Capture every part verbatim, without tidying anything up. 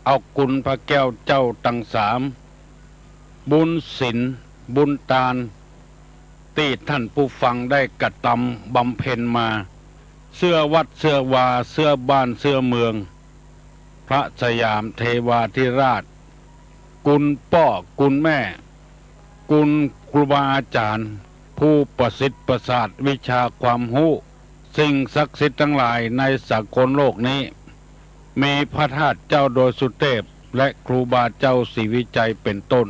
เอาคุณพระแก้วเจ้าตังสาม บุญศีล บุญตาน ตี้ท่านผู้ฟังได้กระตำบำเพ็ญมา เสื้อวัดเสื้อวา เสื้อบ้านเสื้อเมือง พระสยามเทวาธิราช คุณป้อคุณแม่ คุณครูบาอาจ๋ารย์ ผู้ประสิทธิ์ประสาทวิชาความฮู้ สิ่งศักดิ์สิทธิ์ตังหลายในสากลโลกนี้ มีพระธาตุเจ้าดอยสุเตพ และครูบาเจ้าศรีวิชัยเป็นต้น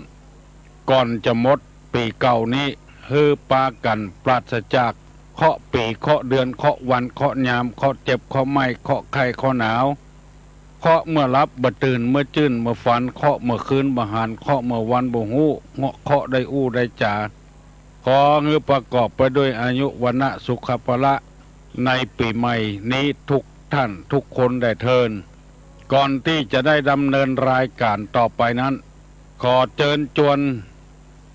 ก่อนจะหมดปี๋เก่านี้ หื้อปากั๋นปราศจากเคราะห์ปี๋ เคราะห์เดือน เคราะห์วัน เคราะห์ยาม เคราะห์เจ็บ เคราะห์ไม้ เคราะห์ไข้ เคราะห์หนาว เคราะห์เมื่อหลับบ่ตื่น เมื่อจื้นบ่ฝัน เคราะห์เมื่อคืนบ่หัน เคราะห์เมื่อวันบ่ฮู้ เคราะห์ได้อู้ได้จ๋า ขอหื้อประกอบไปด้วยอายุ วรรณะ สุขะ พละ ในปี๋ใหม่นี้ทุกท่านทุกคนแด่เทอญ ก่อนตี้จะได้ดำเนินรายก๋านต่อไปนั้น ขอเจิญจวน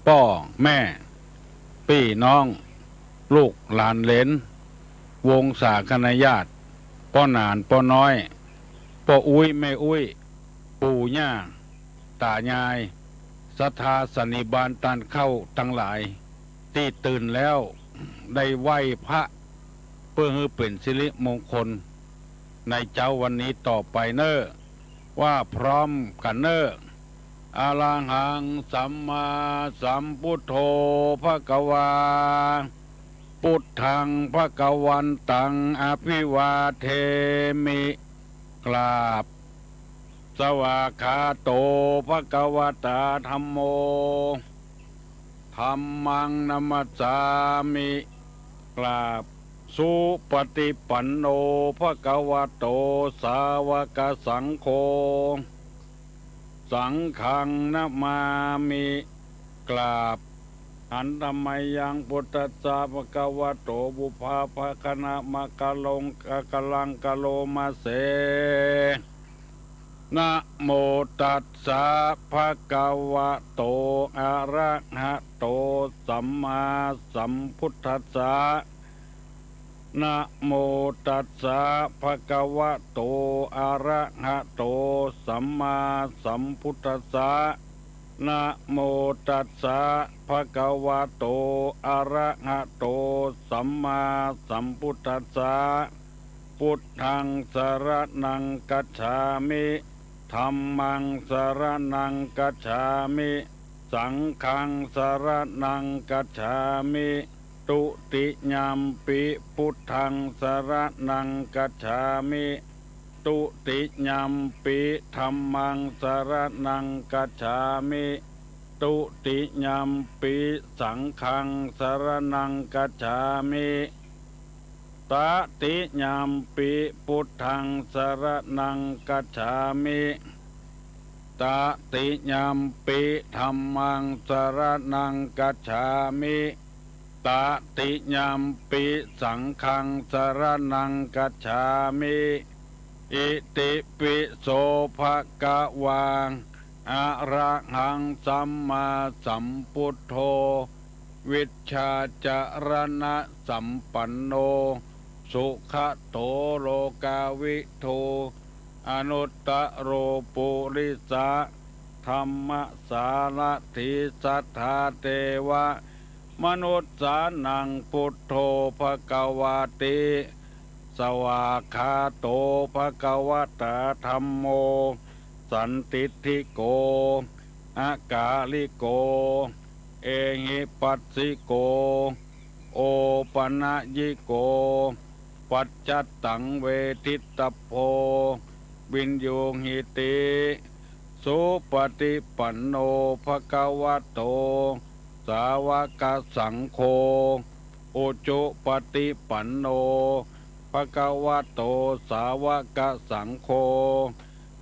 ป้อแม่ ปี้น้อง ลูกหลานเหลน วงศาคณาญาติ ป้อหนานป้อน้อย ป้ออุ๊ยแม่อุ๊ย ปู่ย่าต๋ายาย ศรัทธาสันนิบาตต้านเข้าตังหลาย ตี้ตื่นแล้วได้ไหว้พระ เปื้อหื้อเป๋นสิริมงคล ในเจ๊าวันนี้ต่อไปเน่อ ว่าพร้อมกั๋นเน่อ อะระหัง สัมมาสัมพุทโธ ภะคะวา พุทธัง ภะคะวันตัง อะภิวาเทมิ กราบ สวากขาโต ภะคะวะตา ธัมโม ธัมมัง นะมัสสามิ กราบ สุปฏิปันโน ภะคะวะโต สาวกสังโฆ สังฆัง นะมามิ กราบ หันตะมะยัง พุทธัสสะ ภะคะวะโต ปุพพะภะคะนะมะกะลง กะกะลัง กะโลมะเส นะโมตัสสะ ภะคะวะโต อะระหะโต สัมมาสัมพุทธัสสะ นะโมตัสสะ ภะคะวะโต อะระหะโต สัมมาสัมพุทธัสสะ นะโมตัสสะ ภะคะวะโต อะระหะโต สัมมาสัมพุทธัสสะ พุทธัง สะระณัง กัจฉามิ ธัมมัง สะระณัง กัจฉามิ สังฆัง สะระณัง กัจฉามิ ตุติยัมปิ พุทธัง สะระณัง กัจฉามิ ตุติยัมปิ ธัมมัง สะระณัง กัจฉามิ ตุติยัมปิ สังฆัง สะระณัง กัจฉามิ ตะติยัมปิ พุทธัง สะระณัง กัจฉามิ ตะติยัมปิ ธัมมัง สะระณัง กัจฉามิ ตะติยัมปิ สังฆัง สะระณัง กัจฉามิ อิติปิโส ภะคะวา อะระหัง สัมมาสัมพุทโธ วิชชาจะระณะสัมปันโน สุขะโต โลกาวิทู อนุตตะโร ปุริสะธัมมะสารถี สัทธาเทวะมนุสสานัง พุทโธ ภะคะวาติ สวากขาโต ภะคะวะตา ธัมโม สันติฏฐิโก อะกาลิโก เอหิปัสสิโก โอปะนะยิโก ปัจจัตตัง เวทิตตะโพ วินยูหิติ สุปฏิปันโน ภะคะวะโต สาวกสังโฆ อุจุปฏิปันโน ภะคะวะโต สาวกสังโฆ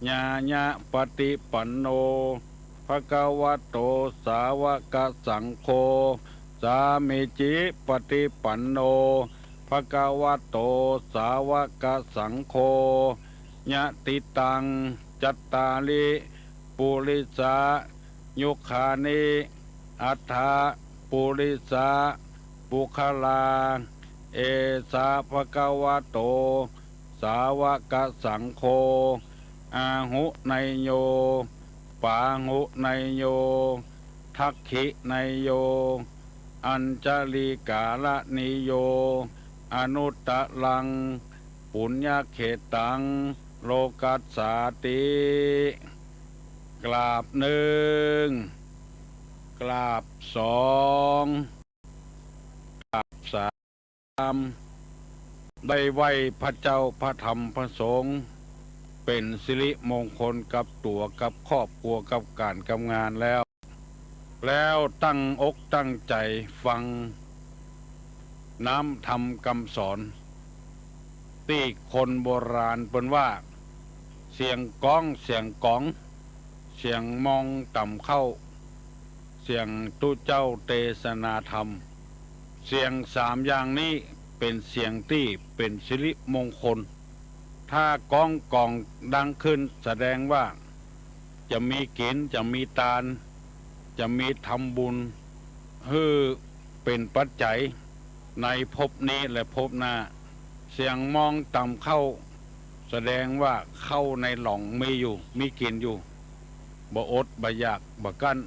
ญาญะปฏิปันโน ภะคะวะโต สาวกสังโฆ สามีจิปฏิปันโน ภะคะวะโต สาวกสังโฆ ยะติตัง จัตตาริ ปุริสะยุคคานิ อัฏฐะ ปุริสะปุคคลา เอสะ ภะคะวะโต สาวกสังโฆ อาหุเนยโย ปาหุเนยโย ทักขิเนยโย อัญจลีกาลณีโย อนุตตรัง ปุญญเขตตัง โลกัสสาติ กราบหนึ่ง กราบสอง กราบสาม ได้ไหว้พระเจ้าพระธรรมพระสงฆ์ เป๋นสิริมงคลกับตั๋วกับครอบครัวกับก๋านกับงานแล้ว แล้วตั้งอกตั้งใจ๋ฟังน้ำธรรมกำสอน ตี้คนโบราณเปิ้นว่า เสียงก๊อง เสียงก๋อง เสียงมองต่ำเข้า เสียงตุ๊เจ้าเตสนาธรรม เสียงสามอย่างนี้เป๋นเสียงตี้เป๋นสิริมงคล ถ้าก๊องก๋องดังขึ้นแสดงว่าจะมีกิ๋น จะมีตาน จะมีทำบุญ หื้อเป๋นปัจจัยในภพนี้และภพหน้า เสียงมองต่ำเข้า แสดงว่าข้าวในหล่องมีอยู่ มีกิ๋นอยู่ บ่อดบ่อยากบ่กั้น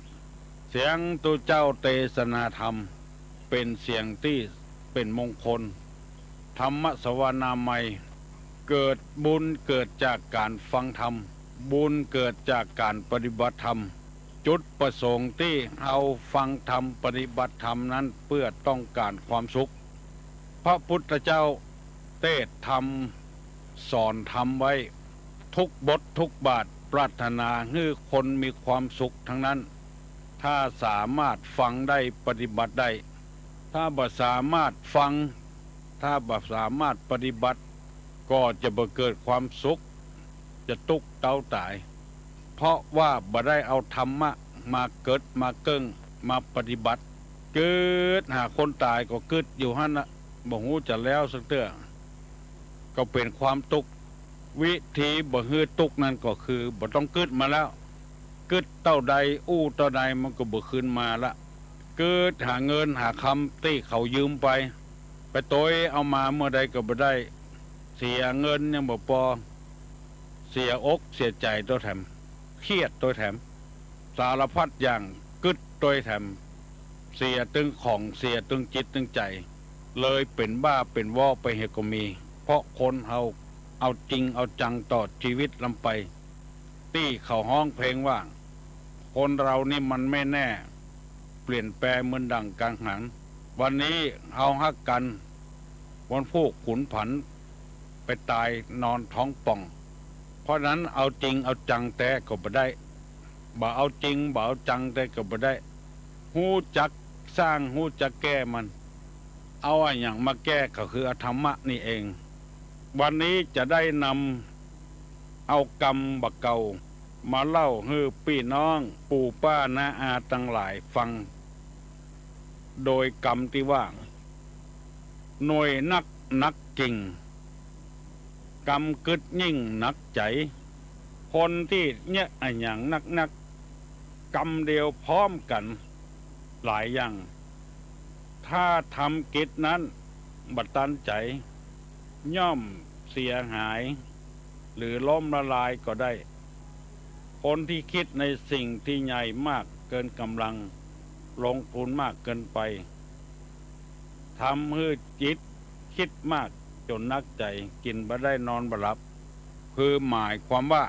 เสียงตุ๊เจ้าเตสนาธรรม เป๋นเสียงตี้เป๋นมงคล ธรรมสวนามัย เกิดบุญเกิดจากก๋านฟังธรรม บุญเกิดจากก๋านปฏิบัติธรรม จุดประสงค์ตี้เฮาฟังธรรมปฏิบัติธรรมนั้นเปื้อต้องก๋านความสุข พระพุทธเจ้าเตสน์ธรรม สอนธรรมไว้ ทุกบททุกบาทปรารถนาหื้อคนมีความสุขทั้งนั้น ถ้าสามารถฟังได้ปฏิบัติได้ ถ้าบ่สามารถฟัง ถ้าบ่สามารถปฏิบัติ ก็จะบ่เกิดความสุข จะตุ๊กข์เต๊าต๋าย เพราะว่าบ่ได้เอาธรรมะมาเกิดมาเกิ่งมาปฏิบัติ กึ๊ดหาคนต๋ายก็กึ๊ดอยู่หั้นน่ะ บ่ฮู้จะแล้วสักเตื้อ ก็เป๋นความตุ๊กข์ วิธีบ่หื้อตุ๊กข์นั้นก็คือบ่ต้องกึ๊ดมาแล้ว กึ๊ดเต้าใดอู้เต้าใดมันก็บ่คืนมาละ กึ๊ดหาเงินหาคำตี้เขายืมไป ไปตวยเอามาเมื่อใดก็บ่ได้ เสียเงินยังบ่ปอ เสียอกเสียใจ๋ตวยแถม เครียดตวยแถม สารพัดอย่างกึ๊ดตวยแถม เสียตึงของ เสียตึงจิตตึงใจ๋ เลยเป๋นบ้าเป๋นวอไปเหียก็มี เพราะคนเฮาเอาจริงเอาจังต่อจีวิตลำไป ตี้เขาฮ้องเพลงว่า คนเรานี่มันไม่แน่ เปลี่ยนแปลงเหมือนดั่งกังหัน วันนี้เฮาฮักกั๋น วันพูกขุนผันไปต๋ายนอนท้องป่อง เพราะนั้นเอาจริงเอาจังแต๊ก็บ่ได้ บ่เอาจริงบ่เอาจังแต๊ก็บ่ได้ ฮู้จักสร้างฮู้จักแก้มัน เอาอะหยังมาแก้ก็คือเอาธรรมะนี่เอง วันนี้จะได้นำเอากำบ่าเก่ามาเล่าหื้อปี้น้องปู่ป้าน้าอาตังหลายฟัง โดยกำตี้ว่า หน่วยนักหนักกิ่ง กำกึ๊ดยิ่งหนักใจ๋ คนตี้เยียะอะหยังนักๆ กำเดียวพร้อมกั๋นหลายอย่าง ถ้าทำกิจนั้นบ่ตันใจ๋ ย่อมเสียหาย หรือล้มละลายก็ได้ คนที่คิดในสิ่งที่ใหญ่มากเกินกำลัง ลงทุนมากเกินไป ทำหื้อจิตคิดมากจ๋นหนักใจ๋ กิ๋นบ่ได้นอนบ่หลับ คือหมายความว่า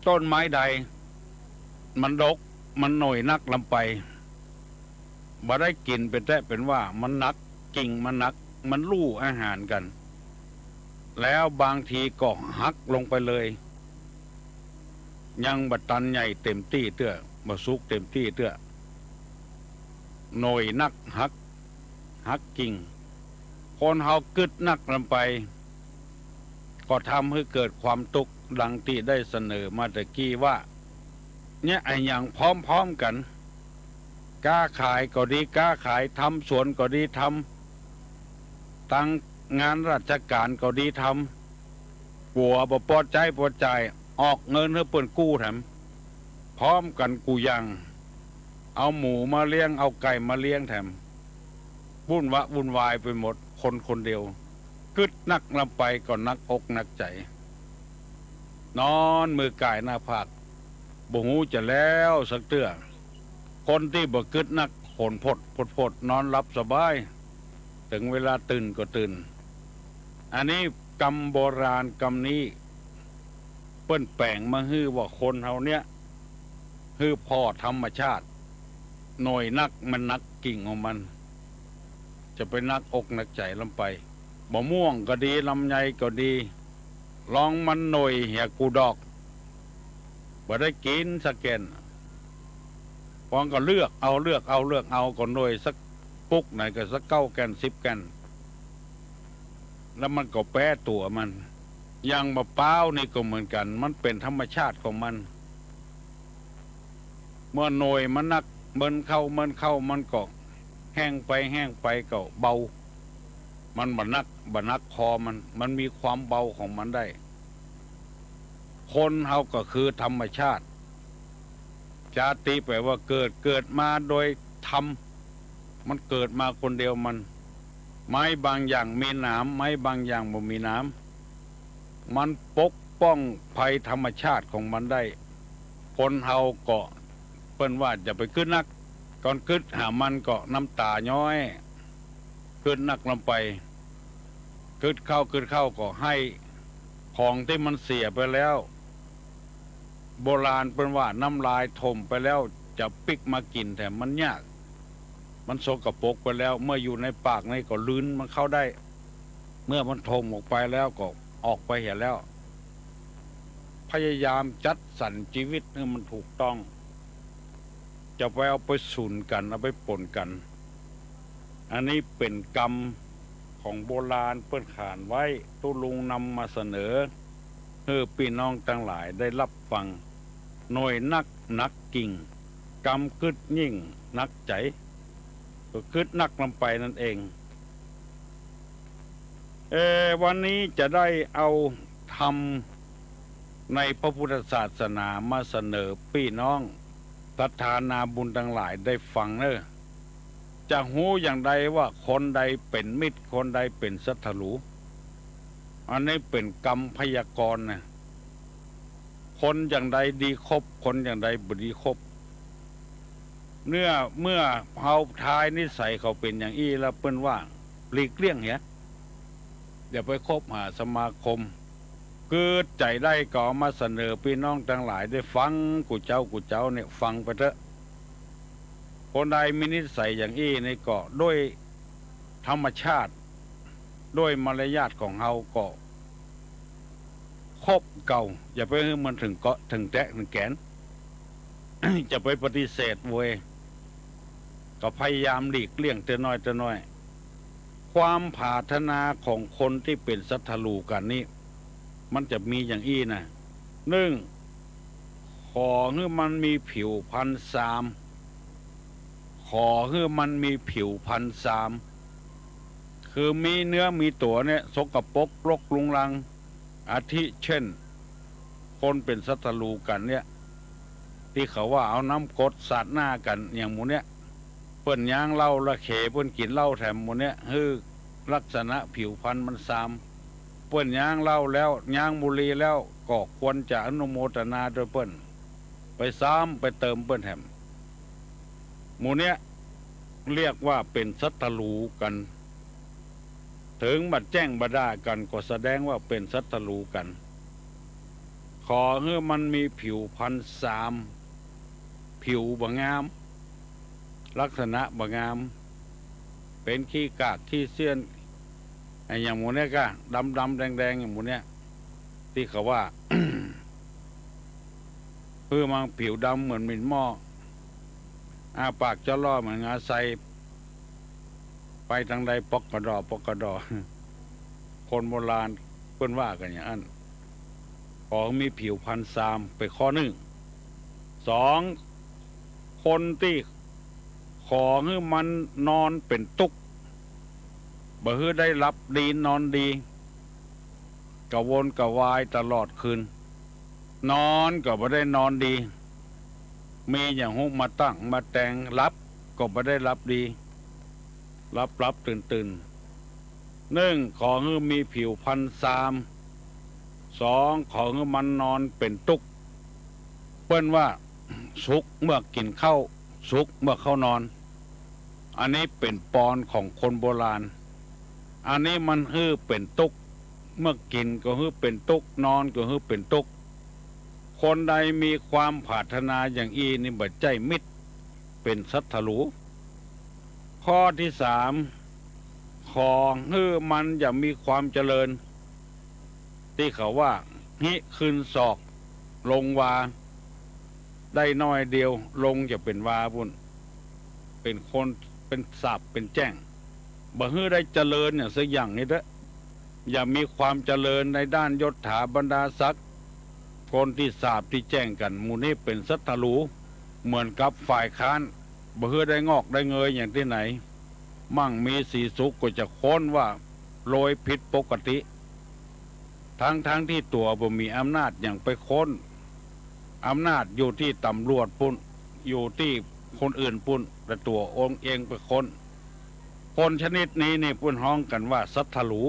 ต้นไม้ใดมันดก มันหน่วยนักลำไป บ่ได้กิ๋นเป๋นแต๊เป๋นว่า มันหนัก กิ่งมันหนัก มันลู่อาหารกั๋น แล้วบางทีก็หักลงไปเลย ยังบ่ตันใหญ่เต็มตี้เตื้อ บ่สุกเต็มตี้เตื้อ หน่วยนักหัก หักกิ่ง คนเฮากึ๊ดนักลำไป ก็ทำหื้อเกิดความตุ๊กข์ ดังตี้ได้เสนอมาตะกี้ว่า เยียะอะหยังพร้อมๆ กั๋น ก๊าขายก็ดีก๊าขาย ทำสวนก็ดีทำ ตังงานราชก๋านก็ดีทำ กั๋วบ่ปอใจ๊ปอจ่าย ออกเงินหื้อเปิ้นกู้แถม พร้อมกั๋นกู้อย่าง เอาหมูมาเลี้ยง เอาไก่มาเลี้ยงแถม วุ่นวะวุ่นวายไปหมด คนคนเดียว กึ๊ดนักลำไปก็หนักอกหนักใจ๋ นอนมือก่ายหน้าผาก บ่ฮู้จะแล้วสักเตื้อ คนตี้บ่กึ๊ดนัก ขนพดพดพด นอนหลับสบาย เถิงเวลาตื่นก็ตื่น อันนี้กำโบราณกำนี้ เปิ้นแป๋งมาหื้อว่าคนเฮาเนี่ย หื้อผ่อธรรมชาติ หน่วยนักมันนักกิ่งของมัน จะไปนักอกนักใจ๋ลำไป มะม่วงก็ดี ลำไยก็ดี ลองมันหน่วยเหียกูดอก บ่ได้กิ๋นสักแก่น ปองก็เลือกเอา เลือกเอา เลือกเอา ก็หน่วยสักปุกไหนก็สักเก้าแก่น สิบแก่น แล้วมันก็แป๊ตั๋วมัน อย่างมะพร้าวนี่ก็เหมือนกั๋น มันเป๋นธรรมชาติของมัน เมื่อหน่วยมันนัก เมินเข้า เมินเข้า มันก็แห้งไป แห้งไปก็เบา มันบ่นัก บ่นักคอมัน มันมีความเบาของมันได้ คนเฮาก็คือธรรมชาติ จาติแป๋ว่าเกิด เกิดมาโดยธรรม มันเกิดมาคนเดียวมัน ไม้บางอย่างมีหนาม ไม้บางอย่างบ่มีหนาม มันปกป้องภัยธรรมชาติของมันได้ คนเฮาก็ เปิ้นว่าอย่าไปกึ๊ดนัก ก่อนกึ๊ดหามันก็น้ำต๋าย้อย กึ๊ดนักลำไป กึ๊ดเข้า กึ๊ดเข้าก็ไห้ ของตี้มันเสียไปแล้ว โบราณเปิ้นว่าน้ำลายถมไปแล้ว จะปิ๊กมากิ๋นแถมมันยาก มันสกปรกไปแล้ว เมื่ออยู่ในปากนี่ก็ลืนมันเข้าได้ เมื่อมันถมออกไปแล้วก็ออกไปเหียแล้ว พยายามจัดสรรชีวิตหื้อมันถูกต้อง จะไปเอาไปสุนกั๋น เอาไปป๋นกั๋น อันนี้เป๋นกำของโบราณเปิ้นขานไว้ ตุ๊ลุงนำมาเสนอ หื้อปี้น้องตังหลายได้ฮับฟัง หน่วยนักหนักกิ่ง กำกึ๊ดยิ่งหนักใจ๋ ก็กึ๊ดนักลำไปนั่นเอง เอ่อ วันนี้จะได้เอาธรรมในพระพุทธศาสนามาเสนอปี้น้องศรัทธานาบุญตังหลายได้ฟังเน่อ จะฮู้อย่างใดว่าคนใดเป๋นมิตร คนใดเป๋นศัตรู อันนี้เป๋นกำพยากรณ์นะ คนอย่างใดดีคบ คนอย่างใดบ่ดีคบ เมื่อ เมื่อเฮาทายนิสัยเขาเป๋นอย่างอี้แล้ว เปิ้นว่าหลีกเลี่ยงเหีย อย่าไปคบหาสมาคม กึ๊ดใจ๋ได้ก็เอามาเสนอปี้น้องตังหลายได้ฟัง กู้เจ๊ากู้เจ๊าเนี่ยฟังไปเต๊อะ คนใดมีนิสัยอย่างอี้นี่ก็ด้วยธรรมชาติ ด้วยมารยาทของเฮาก็ คบเก่า อย่าไปหื้อมันเถิงเกาะเถิงแต๊เถิงแก๋น จะไปปฏิเสธเว้ย ก็พยายามหลีกเลี่ยงเตื้อน้อยเตื้อน้อย ความผาถนาของคนตี้เป๋นศัตรูกั๋นนี่ มันจะมีอย่างอี้นะ นึ่ง ขอหื้อมันมีผิวพรรณซาม ขอหื้อมันมีผิวพรรณซาม คือมีเนื้อมีตั๋วเนี่ยสกปรกรกรุงรัง อาทิเช่น คนเป๋นศัตรูกั๋นเนี่ย ตี้เขาว่าเอาน้ำกรดสาดหน้ากั๋นอย่างหมู่เนี่ย เปิ้นย้างเหล้าละเข เปิ้นกิ๋นเหล้าแถมหมู่เนี่ย หื้อลักษณะผิวพรรณมันซาม เปิ้นย้างเหล้าแล้ว ย้างบุหรี่แล้ว ก็ควรจะอนุโมทนาตวยเปิ้น ไปซ้ำไปเติมเปิ้นแถม หมู่เนี่ยเรียกว่าเป๋นศัตรูกั๋น เถิงบ่แจ้งบ่ด่ากั๋นก็แสดงว่าเป๋นศัตรูกั๋น ขอหื้อมันมีผิวพรรณซาม ผิวบ่งาม ลักษณะบ่งาม เป๋นขี้กากขี้เสี้ยน ไอ้อย่างหมู่เนี่ยก้า ดำๆ แดงๆ อย่างหมู่เนี่ย ตี้เขาว่า หื้อมันผิวดำเหมือนหมิ่นหม้อ อ้าปากจะล่อเหมือนงาไซ ไปตางใดปอกกระดอ ปอกกระดอ คนโบราณเปิ้นว่ากั๋นอย่างอั้น ขอมีผิวพรรณซาม เป๋นข้อนึ่ง สอง คนตี้ขอหื้อมันนอนเป๋นตุ๊กข์ บ่หื้อได้หลับดีนอนดี กระวนกระวายตลอดคืน นอนก็บ่ได้นอนดี มีอย่างฮู้มาตั้งมาแตง หลับก็บ่ได้หลับดี หลับๆ ตื่นๆ นึ่ง ขอหื้อมีผิวพรรณซาม สอง ขอหื้อมันนอนเป๋นตุ๊กข์ เปิ้นว่า สุขเมื่อกิ๋นข้าว สุขเมื่อเข้านอน อันนี้เป๋นปอนของคนโบราณ อันนี้มันหื้อเป๋นตุ๊กข์ เมื่อกิ๋นก็หื้อเป๋นตุ๊กข์ นอนก็หื้อเป๋นตุ๊กข์ คนใดมีความปรารถนาอย่างอี้นี่บ่ใจ้มิตร เป๋นศัตรู ข้อตี้สาม ขอหื้อมันอย่ามีความเจริญ ตี้เขาว่า หิคืนศอก ลงวา ได้น้อยเดียว ลงจะเป๋นวาปู้น เป๋นคน เป๋นสาบ เป๋นแจ้ง บ่หื้อได้เจริญอย่างสักอย่างนี้เต๊อะ อย่ามีความเจริญในด้านยศถาบรรดาศักดิ์ คนตี้สาบตี้แจ้งกั๋น หมู่นี้เป๋นศัตรู เหมือนกับฝ่ายค้าน บ่หื้อได้งอกได้เงยอย่างตี้ไหน มั่งมีสีสุขก็จะค้นว่าโรยผิดปกติ ทั้งๆ ตี้ตั๋วบ่มีอำนาจหยังไปค้น อำนาจอยู่ตี้ต๋ำรวจปู้น อยู่ตี้คนอื่นปู้น แต่ตั๋วองค์เองไปค้น คนชนิดนี้นี่เปิ้นฮ้องกั๋นว่าศัตรู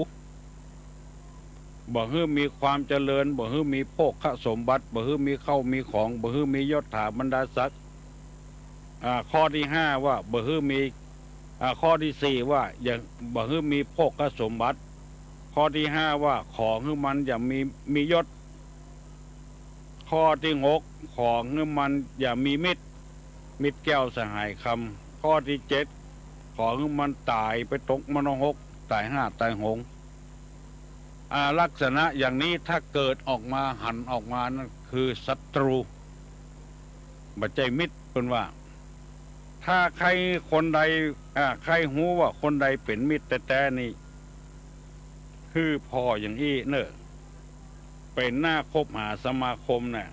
บ่หื้อมีความเจริญ บ่หื้อมีโภคสมบัติ บ่หื้อมีข้าวมีของ บ่หื้อมียศถาบรรดาศักดิ์ อ่า ข้อตี้ห้าว่าบ่หื้อมี อ่า ข้อตี้สี่ว่าอย่า บ่หื้อมีโภคสมบัติ ข้อตี้ห้าว่าขอหื้อมันอย่ามี มียศ ข้อตี้หก ขอหื้อมันอย่ามีมิตร มิตรแก้วสหายคำ ข้อตี้เจ็ด ขอหื้อมันต๋ายไปตกมรณะหก ต๋ายห้าต๋ายหง อ่า ลักษณะอย่างนี้ถ้าเกิดออกมา หันออกมา นั่นคือศัตรู บ่ใจ้มิตร เปิ้นว่า ถ้าใค่คนใด อ่า ใค่ฮู้ว่าคนใดเป๋นมิตรแต๊ๆ นี่ หื้อผ่ออย่างอี้เน่อ เป๋นหน้าคบหาสมาคมน่ะ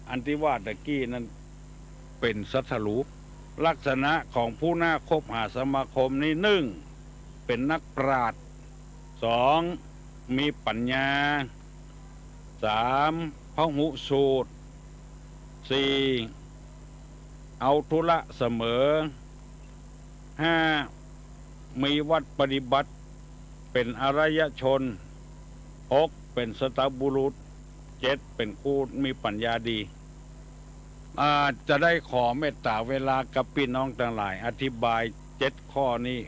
อันตี้ว่าตะกี้นั้นเป๋นศัตรู ลักษณะของผู้หน้าคบหาสมาคมนี่ นึ่ง เป๋นนักปราชญ์ สอง มีปั๋ญญา สาม พหูสูตร สี่ เอาธุระเสมอ ห้า มีวัตรปฏิบัติ เป๋นอริยชน หก เป๋นสัตบุรุษ เจ็ด เป๋นผู้มีปั๋ญญาดี อ่า จะได้ขอเมตต๋าเวลากับปี้น้องตังหลาย อธิบายเจ็ดข้อนี้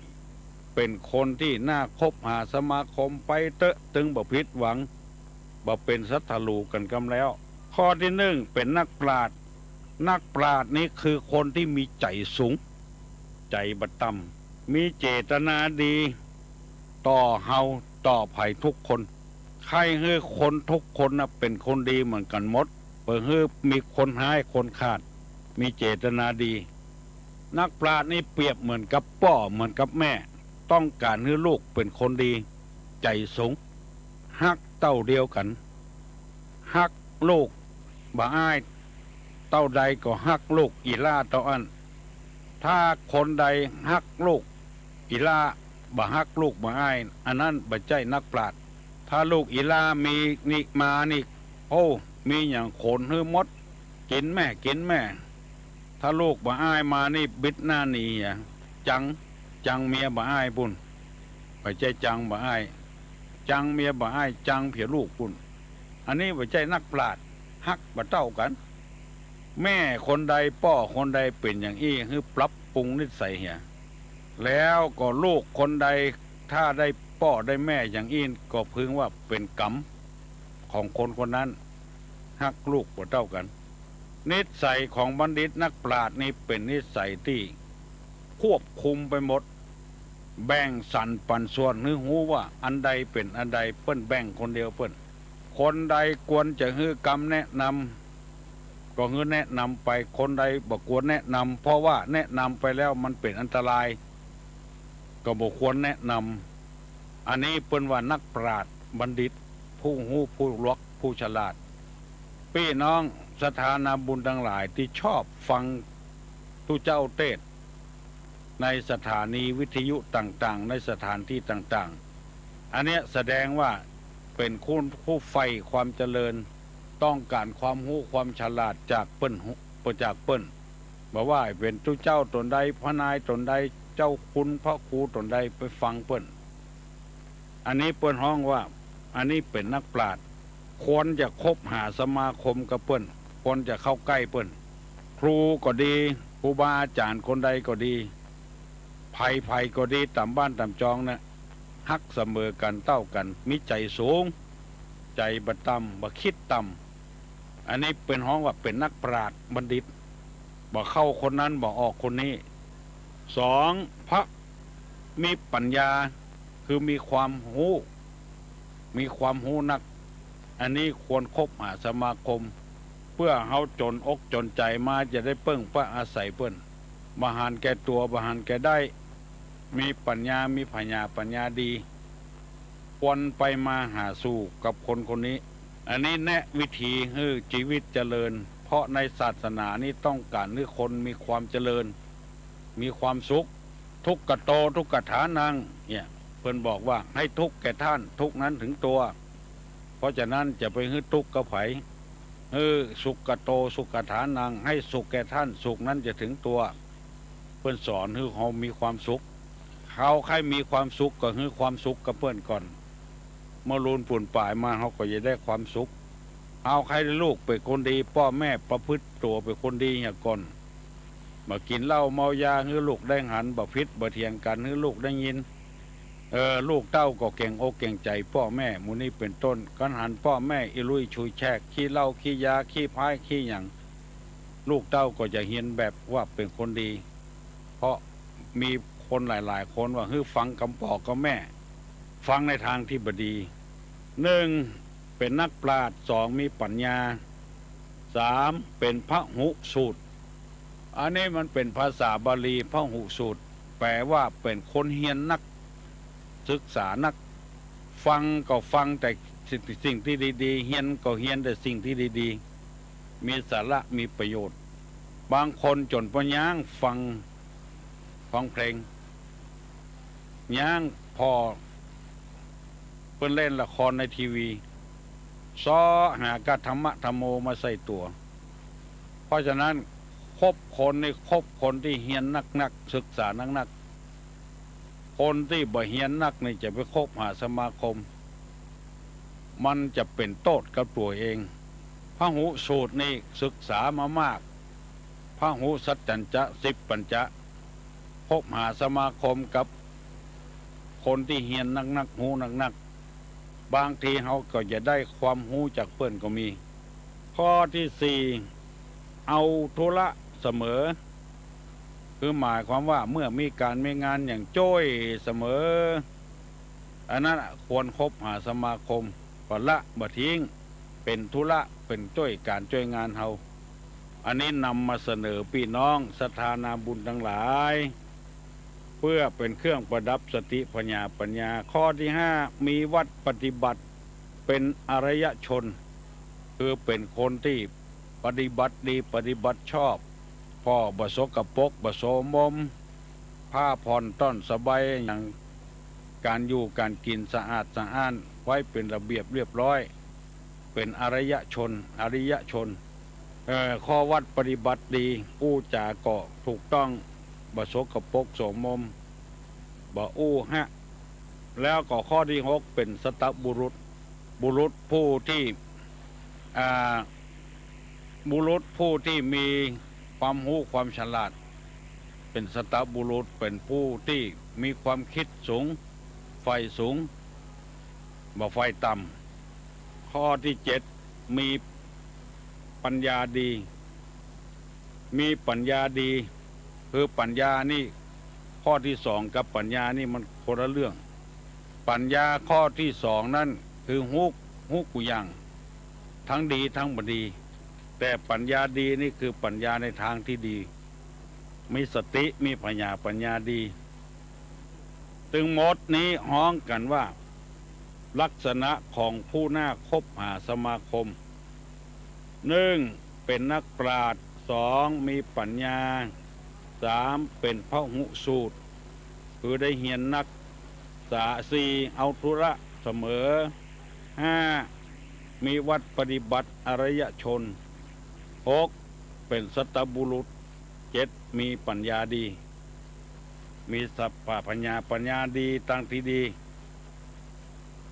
เป๋นคนตี้น่าคบหาสมาคมไปเต๊อะ ตึงบ่ผิดหวัง บ่เป๋นศัตรูกั๋นกำแล้ว ข้อตี้นึ่ง เป๋นนักปราชญ์ นักปราชญ์นี้คือคนตี้มีใจ๋สูง ใจ๋บ่ต่ำ มีเจตนาดี ต่อเฮา ต่อใผทุกคน ใค่หื้อคนทุกคนน่ะเป๋นคนดีเหมือนกั๋นหมด บ่หื้อมีคนฮ้ายคนขาด มีเจตนาดี นักปราชญ์นี้เปรียบเหมือนกับป้อ เหมือนกับแม่ ต้องก๋านหื้อลูกเป๋นคนดี ใจ๋สูง ฮักเต้าเดียวกั๋น ฮักลูกบ่อ้าย เต้าใดก็ฮักลูกอีหล้าเต้าอั้น ถ้าคนใดฮักลูกอีหล้า บ่ฮักลูกบ่อ้าย อันนั้นบ่ใจ้นักปราชญ์ ถ้าลูกอีหล้ามีนี่มานี่ โอ้ มีหยังขนหื้อหมด กิ๋นแม่ กิ๋นแม่ ถ้าลูกบ่อ้ายมานี่บิดหน้าหนีอะ จัง จังเมียบ่อ้ายปู้น บ่ใจ้จังบ่อ้าย จังเมียบ่อ้าย จังเผียลูกปู้น อันนี้บ่ใจ้นักปราชญ์ ฮักบ่เต้ากั๋น แม่คนใดป้อคนใดเป๋นอย่างอี้ หื้อปรับปรุงนิสัยเหีย แล้วก็ลูกคนใดถ้าได้ป้อได้แม่อย่างอี้ ก็พึงว่าเป๋นกรรมของคนคนนั้น ฮักลูกบ่เต้ากั๋น นิสัยของบัณฑิตนักปราชญ์นี้เป๋นนิสัยตี้ควบคุมไปหมด แบ่งสรรปันส่วนหื้อฮู้ว่าอันใดเป๋นอันใด เปิ้นแบ่งคนเดียวเปิ้น คนใดควรจะหื้อกำแนะนำ ก็หื้อแนะนำไป คนใดบ่ควรแนะนำ เพราะว่าแนะนำไปแล้วมันเป๋นอันตราย ก็บ่ควรแนะนำ อันนี้เปิ้นว่านักปราชญ์บัณฑิต ผู้ฮู้ ผู้ลวก ผู้ฉลาด ปี้น้องศรัทธานาบุญตังหลายตี้ชอบฟังตุ๊เจ้าเตสน์ในสถานีวิทยุต่างๆ ในสถานตี้ต่างๆ อันเนี้ยแสดงว่าเป๋นคนผู้ใฝ่ความเจริญ ต้องก๋านความฮู้ความฉลาดจากเปิ้น จากเปิ้น บ่ว่าเป๋นตุ๊เจ้าต๋นใด พระนายต๋นใด เจ้าคุณพระครูต๋นใด ไปฟังเปิ้น อันนี้เปิ้นฮ้องว่า อันนี้เป๋นนักปราชญ์ ควรจะคบหาสมาคมกับเปิ้น ควรจะเข้าใก้เปิ้น ครูก็ดี ครูบาอาจ๋ารย์คนใดก็ดี ใผๆ ก็ดี ต๋ามบ้านต๋ามจองเนี่ย ฮักเสมอกั๋นเต้ากั๋น มีใจ๋สูง ใจ๋บ่ต่ำ บ่คิดต่ำ อันนี้เปิ้นฮ้องว่าเป๋นนักปราชญ์บัณฑิต บ่เข้าคนนั้น บ่ออกคนนี้ สอง พระมีปัญญา คือมีความฮู้ มีความฮู้นัก อันนี้ควรคบหาสมาคม เปื้อเฮาจ๋นอกจ๋นใจ๋มาจะได้เปิ้งพาอาศัยเปิ้น บ่หันแก่ตั๋ว บ่หันแก่ได้ มีปัญญา มีผญาปัญญาดี ควรไปมาหาสู่กับคนคนนี้ อันนี้แนะวิธีหื้อจีวิตเจริญ เพราะในศาสนานี้ต้องก๋านหื้อคนมีความเจริญ มีความสุข ทุกขโต ทุกขฐานัง เนี่ย เปิ้นบอกว่า ให้ทุกข์แก่ท่าน ทุกข์นั้นถึงตัว เพราะฉะนั้นจะไปหื้อตุ๊กข์กับใผ หื้อสุขโต สุขฐานัง ให้สุขแก่ท่าน สุขนั้นจะถึงตัว เปิ้นสอนหื้อเฮามีความสุข เฮาใค่มีความสุขก็หื้อความสุขกับเปิ้นก่อน เมื่อลูนปูนป๋ายมา เฮาก็จะได้ความสุข เฮาใค่ลูกเป๋นคนดี ป้อแม่ประพฤติตั๋วเป๋นคนดีเหียก่อน บ่กิ๋นเหล้าเมายา หื้อลูกได้หัน บ่ผิดบ่เถียงกั๋น หื้อลูกได้ยิน เออ ลูกเต้าก็เกรงอกเกรงใจ๋ป้อแม่ หมู่นี้เป๋นต้น คันหันป้อแม่อิรุ่ยชุยแชก ขี้เหล้าขี้ยา ขี้พร้ายขี้หยัง ลูกเต้าก็จะเฮียนแบบว่าเป๋นคนดี เพราะมีคนหลายๆ คนว่า หื้อฟังกำป้อกำแม่ ฟังในตางตี้บ่ดี นึ่ง เป๋นนักปราชญ์ สอง มีปัญญา สาม เป๋นพหุสูตร อันนี้มันเป๋นภาษาบาลี พหุสูตร แปลว่าเป๋นคนเฮียนนัก ศึกษานัก ฟังก็ฟังแต่สิ่ง สิ่งตี้ดีๆ เฮียนก็เฮียนแต่สิ่งตี้ดีๆ มีสาระ มีประโยชน์ บางคนจ๋นบ่ย้างฟัง ฟังเพลง ย้างผ่อเปิ้นเล่นละครในทีวี เซาะหาก้าธรรมะธรรมโมมาใส่ตั๋ว เพราะฉะนั้นคบคนนี่คบคนตี้เฮียนนักๆ ศึกษานักๆ คนตี้บ่เฮียนนักนี่จะไปคบหาสมาคม มันจะเป๋นโต้ษกับตั๋วเอง พหุสูตรนี่ศึกษามามาก พหุสัจจัญจะ สิบปัญจะ คบหาสมาคมกับคนตี้เฮียนนักๆ ฮู้นักๆ บางทีเฮาก็จะได้ความฮู้จากเปิ้นก็มี ข้อตี้สี่ เอาธุระเสมอ คือหมายความว่าเมื่อมีก๋านมีงานหยังจ้วยเสมอ อันนั้นน่ะควรคบหาสมาคม บ่ละบ่ทิ้ง เป๋นธุระ เป๋นจ้วยก๋านจ้วยงานเฮา อันนี้นำมาเสนอปี้น้องศรัทธานาบุญตังหลาย เปื้อเป๋นเครื่องประดับสติผญาปัญญา ข้อตี้ห้า มีวัตรปฏิบัติ เป๋นอริยชน คือเป๋นคนตี้ปฏิบัติดี ปฏิบัติชอบ ผ่อบ่สกปรก บ่โสมม ผ้าผ่อนต้อนสบาย หยัง ก๋านอยู่ก๋านกิ๋นสะอาดสะอ้าน ไว้เป๋นระเบียบเรียบร้อย เป๋นอริยชน อริยชน เอ่อ ข้อวัตรปฏิบัติดี อู้จ๋าก็ถูกต้อง บ่สกปรกโสมม บ่อู้ฮะ แล้วก็ข้อตี้หก เป๋นสัตบุรุษ บุรุษผู้ตี้ อ่า บุรุษผู้ตี้มีความฮู้ความฉลาด เป๋นสัตบุรุษ เป๋นผู้ตี้มีความกึ๊ดสูง ใฝ่สูง บ่ใฝ่ต่ำ ข้อตี้เจ็ด มีปัญญาดี มีปัญญาดี คือปัญญานี่ ข้อตี้สองกับปัญญานี่มันคนละเรื่อง ปัญญาข้อตี้สองนั้นคือฮู้ ฮู้กู้อย่าง ตึงดีตึงบ่ดี แต่ปัญญาดีนี่คือปัญญาในตางตี้ดี มีสติ มีผญาปัญญาดี ตึงหมดนี้ฮ้องกั๋นว่า ลักษณะของผู้น่าคบหาสมาคม นึ่ง เป๋นนักปราชญ์ สอง มีปัญญา สาม เป๋นพหุสูตร คือได้เฮียนนัก สา สี่ เอาธุระเสมอ ห้า มีวัตรปฏิบัติอริยชน หก เป๋นสัตบุรุษ เจ็ด มีปัญญาดี มีสัพพะปัญญา ปัญญาดี ตึงตี้ดี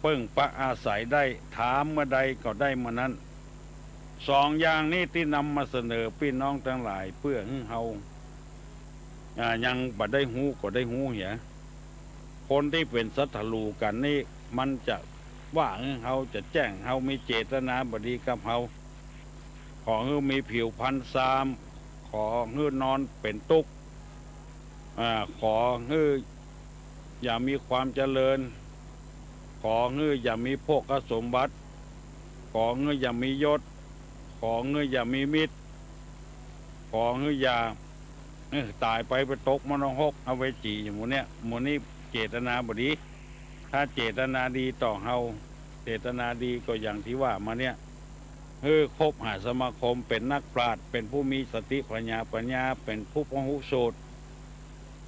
เปิ้งปะอาศัยได้ ถามเมื่อใดก็ได้เมื่อนั้น สองอย่างนี้ตี้นำมาเสนอปี้น้องตังหลาย เปื้อหื้อเฮา อ่า ยังบ่ได้ฮู้ก็ได้ฮู้เหีย คนตี้เป๋นศัตรู๋กั๋นนี่ มันจะว่าหื้อเฮา จะแจ้งเฮา มีเจตนาบ่ดีกับเฮา ขอหื้อมีผิวพรรณซาม ขอหื้อนอนเป๋นตุ๊กข์ อ่า ขอหื้ออย่ามีความเจริญ ขอหื้ออย่ามีโภคสมบัติ ขอหื้ออย่ามียศ ขอหื้ออย่ามีมิตร ขอหื้ออย่า เออ ต๋ายไปไปตกมรณะหก อเวจี หมู่เนี้ย หมู่นี้เจตนาบ่ดี ถ้าเจตนาดีต่อเฮา เจตนาดีก็อย่างตี้ว่ามาเนี้ย หื้อคบหาสมาคม เป๋นนักปราชญ์ เป๋นผู้มีสติปัญญา ปัญญา เป๋นผู้พหูสูตร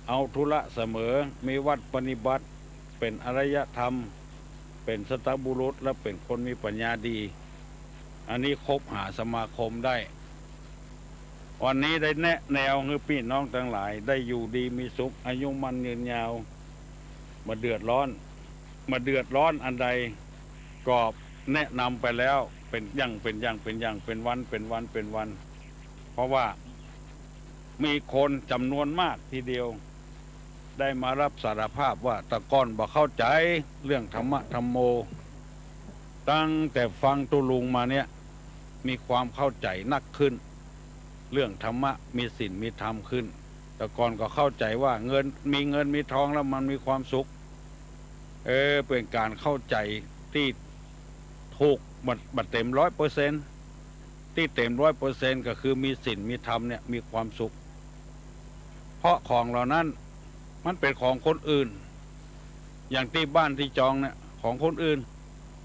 เอาธุระเสมอ มีวัตรปฏิบัติ เป๋นอริยธรรม เป๋นสัตบุรุษ และเป๋นคนมีปัญญาดี อันนี้คบหาสมาคมได้ วันนี้ได้แนะแนวหื้อปี้น้องตังหลาย ได้อยู่ดีมีสุข อายุมั่นยืนยาว บ่เดือดร้อน บ่เดือดร้อนอันใด ก็แนะนำไปแล้ว เป๋นอย่าง เป๋นอย่าง เป๋นอย่าง เป๋นวัน เป๋นวัน เป๋นวัน เพราะว่ามีคนจ๋ำนวนมากทีเดียว ได้มารับสารภาพว่าแต่ก่อนบ่เข้าใจ๋เรื่องธรรมะธัมโม ตั้งแต่ฟังตุ๊ลุงมาเนี้ย มีความเข้าใจ๋นักขึ้น เรื่องธรรมะ มีศีลมีธรรมขึ้น แต่ก่อนก็เข้าใจ๋ว่าเงิน มีเงินมีทองแล้วมันมีความสุข เออ เป๋นก๋านเข้าใจ๋ตี้ถูก บ่ บ่เต๋มร้อยเปอร์เซ็นต์ ตี้เต๋มร้อยเปอร์เซ็นต์ ก็คือมีศีลมีธรรมเนี่ยมีความสุข เพราะของเหล่านั้นมันเป๋นของคนอื่น อย่างตี้บ้านตี้จองเนี่ยของคนอื่น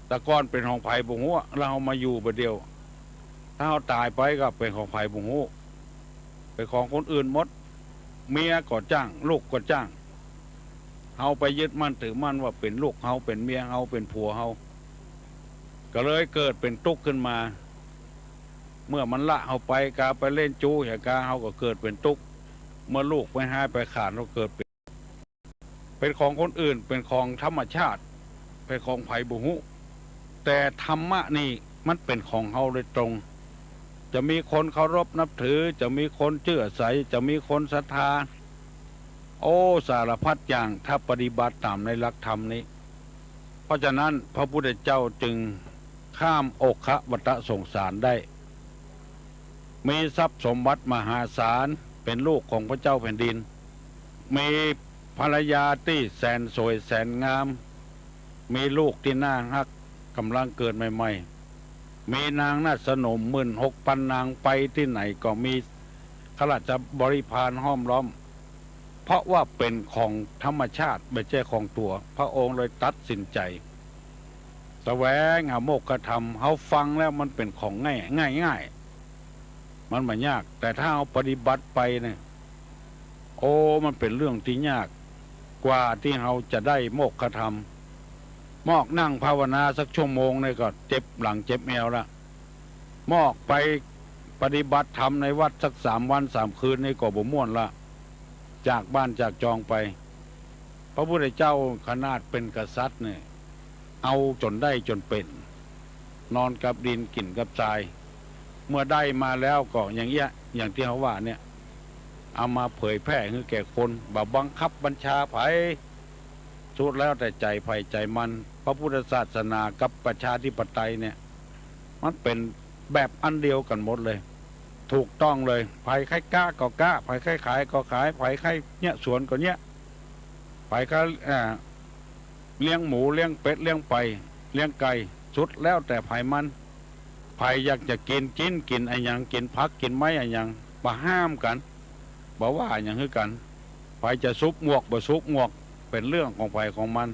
แต่ก่อนเป๋นของใผบ่ฮู้ แล้วเฮามาอยู่บ่าเดี่ยว ถ้าเฮาต๋ายไปก็เป๋นของใผบ่ฮู้ เป๋นของคนอื่นหมด เมียก็จ้าง ลูกก็จ้าง เฮาไปยึดมั่นถือมั่นว่าเป๋นลูกเฮา เป๋นเมียเฮา เป๋นผัวเฮา ก็เลยเกิดเป๋นตุ๊กข์ขึ้นมา เมื่อมันละเฮาไปกา ไปเล่นจู๊เหียกา เฮาก็เกิดเป๋นตุ๊กข์ เมื่อลูกไปฮายไปขาด เฮาเกิดเป๋น เป๋นของคนอื่น เป๋นของธรรมชาติ เป๋นของใผบ่ฮู้ แต่ธรรมะนี่มันเป๋นของเฮาโดยตรง จะมีคนเคารพนับถือ จะมีคนเจื้อใส จะมีคนศรัทธา โอ้ สารพัดอย่าง ถ้าปฏิบัติต๋ามในหลักธรรมนี้ เพราะฉะนั้นพระพุทธเจ้าจึงข้ามโอคะวัฏสงสารได้ มีทรัพย์สมบัติมหาศาล เป๋นลูกของพระเจ้าแผ่นดิน มีภรรยาตี้แสนสวยแสนงาม มีลูกตี้น่าฮัก ก๋ำลังเกิดใหม่ๆ มีนางนาฏสนมหมื่นหกปันนาง ไปตี้ไหนก็มีข้าราชบริพารห้อมล้อม เพราะว่าเป๋นของธรรมชาติ บ่ใจ้ของตั๋ว พระองค์เลยตัดสินใจ๋แสวงหาโมกขธรรม เฮาฟังแล้วมันเป๋นของง่าย ง่าย ง่าย มันบ่ยาก แต่ถ้าเฮาปฏิบัติไปเนี่ย โอ้ มันเป๋นเรื่องตี้ยาก กว่าตี้เฮาจะได้โมกขธรรม มอกนั่งภาวนาสักชั่วโมงนี่ก็เจ็บหลังเจ็บแอวละ มอกไปปฏิบัติธรรมในวัดสักสามวันสามคืนนี่ก็บ่ม่วนละ จากบ้านจากจองไป พระพุทธเจ้าขนาดเป๋นกษัตริย์เนี่ย เอาจ๋นได้จ๋นเป๋น นอนกับดินกิ๋นกับทราย เมื่อได้มาแล้วก็อย่างเอี้ย อย่างตี้เฮาว่าเนี่ย เอามาเผยแผ่หื้อแก่คน บ่บังคับบัญชาใผ สุดแล้วแต่ใจ๋ใผใจ๋มัน พระพุทธศาสนากับประชาธิปไตยเนี่ย มันเป๋นแบบอันเดียวกั๋นหมดเลย ถูกต้องเลย ใผใค่ก๊าก็ก๊า ใผใค่ขายก็ขาย ใผใค่เยียะสวนก็เยียะ ใผใค่ อ่า เลี้ยงหมู เลี้ยงเป็ด เลี้ยงไป เลี้ยงไก่ สุดแล้วแต่ใผมัน ใผอยากจะกิ๋น กิ๋น กิ๋นอะหยัง กิ๋นผัก กิ๋นไม้อะหยัง บ่ห้ามกั๋น บ่ว่าอะหยังหื้อกั๋น ใผจะสุบงวก บ่สุบงวก เป๋นเรื่องของใผของมัน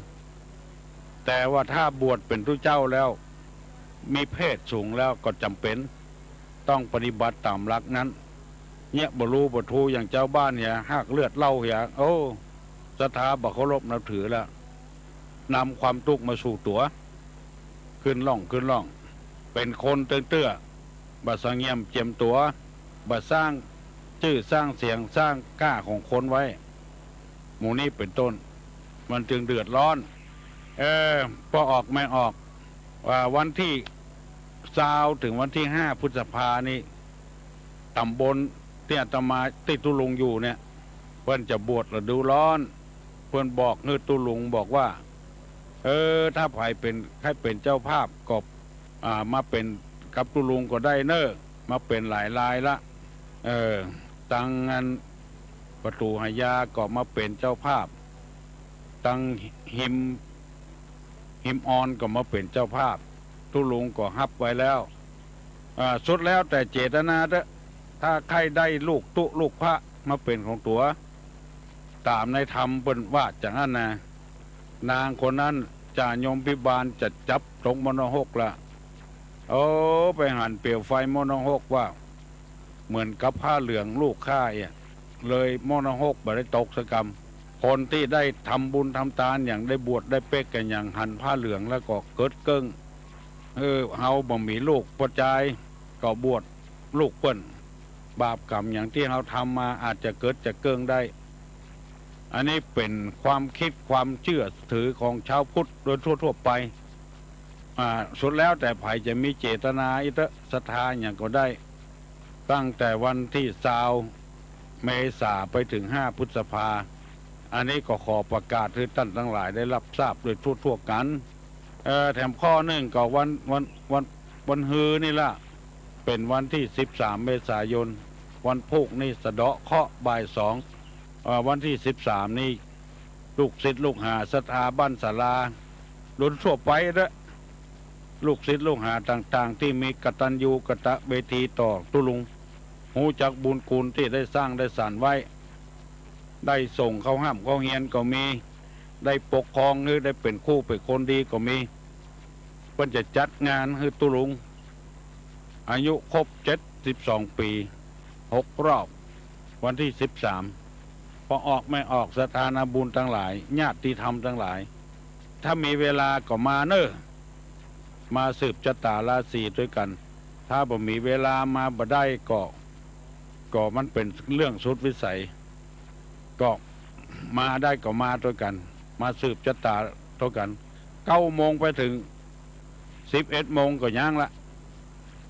แต่ว่าถ้าบวชเป๋นตุ๊เจ้าแล้ว มีเพศสูงแล้วก็จ๋ำเป๋น ต้องปฏิบัติต๋ามหลักนั้น เยียะบ่ฮู้บ่ถูกอย่างจาวบ้านเหีย ฮากเลือดเหล้าเหีย โอ้ ศรัทธาบ่เคารพนับถือแล้ว นำความตุ๊กข์มาสู่ตั๋ว ขึ้นล่อง ขึ้นล่อง เป๋นคนเตื้อๆ บ่สงเงียมเจียมตั๋ว บ่สร้างจื้อสร้างเสียง สร้างก้าของคนไว้ หมู่นี้เป๋นต้น มันจึงเดือดร้อน เออ ปอออกแม่ออก ว่าวันตี้ซาวเถิงวันตี้ห้าพฤษภานี่ ต๋ำบลตี้อาตมาตี้ตุ๊ลุงอยู่เนี่ย เปิ้นจะบวชฤดูร้อน เปิ้นบอกหื้อตุ๊ลุงบอกว่า เออ ถ้าใผเป๋น ใค่เป๋นเจ้าภาพก็ อ่า มาเป๋นกับตุ๊ลุงก็ได้เน่อ มาเป๋นหลายรายละ เออ ตังอันประตู๋หายาก็มาเป๋นเจ้าภาพ ตังฮิม ฮิมออนก็มาเป๋นเจ้าภาพ ตุ๊ลุงก็ฮับไว้แล้ว อ่า สุดแล้วแต่เจตนาเต๊อะ ถ้าใค่ได้ลูกตุ๊ลูกพระมาเป๋นของตั๋ว ต๋ามในธรรมเปิ้นว่าจาหั้นนา นางคนนั้นจ่าโยมพิบาลจะจับตกมรณหกละ โอ้ ไปหันเปลวไฟมรณหกว่า เหมือนกับผ้าเหลืองลูกข้าเอี้ย เลยมรณหกบ่ได้ตกสักกำ คนตี้ได้ทำบุญทำตานอย่างได้บวชได้เป๊กกั๋นอย่างหันผ้าเหลืองแล้วก็เกิดเกิ้ง เออ เฮาบ่มีลูก ป้อจายก็บวชลูกเปิ้น บาปกรรมอย่างตี้เฮาทำมาอาจจะเกิดจะเกิ้งได้ อันนี้เป๋นความกึ๊ดความเจื้อถือของชาวพุทธโดยทั่วๆ ไป อ่า สุดแล้วแต่ใผจะมีเจตนาอี้เต๊อะ ศรัทธาหยังก็ได้ ตั้งแต่วันตี้ซาวเมษาไปเถิงห้าพฤษภา อันนี้ก็ขอประกาศหื้อต้านตังหลายได้ฮับทราบโดยทั่วๆ กั๋น เอ่อ แถมข้อนึ่งก็วัน วัน วัน วันฮือนี่ละ เป๋นวันตี้สิบสามเมษายน วันพูกนี่สะเดาะเคราะห์บ่ายสอง เอ่อ วันตี้สิบสามนี่ ลูกศิษย์ลูกหาศรัทธาบ้านศาลา โดยทั่วไปเต๊อะ ลูกศิษย์ลูกหาต่างๆ ตี้มีกตัญญูกตเวทีต่อตุ๊ลุง ฮู้จักบุญคุณตี้ได้สร้างได้สานไว้ ได้ส่งเข้าฮ่ำเข้าเฮียนก็มี ได้ปกครองหรือได้เป๋นครูเป๋นคนดีก็มี เปิ้นจะจัดงานหื้อตุ๊ลุง อายุครบเจ็ดสิบสองปี๋ หกรอบ วันตี้สิบสาม ปอออกแม่ออก ศรัทธานาบุญตังหลาย ญาติธรรมตังหลาย ถ้ามีเวลาก็มาเน่อ มาสืบจะต๋าราศีตวยกั๋น ถ้าบ่มีเวลามาบ่ได้ก็ ก็มันเป๋นเรื่องสุดวิสัย ก็มาได้ก็มาตวยกั๋น มาสืบจะต๋าตวยกั๋น เก้าโมงไปเถิงสิบเอ็ดโมงก็ย้างละ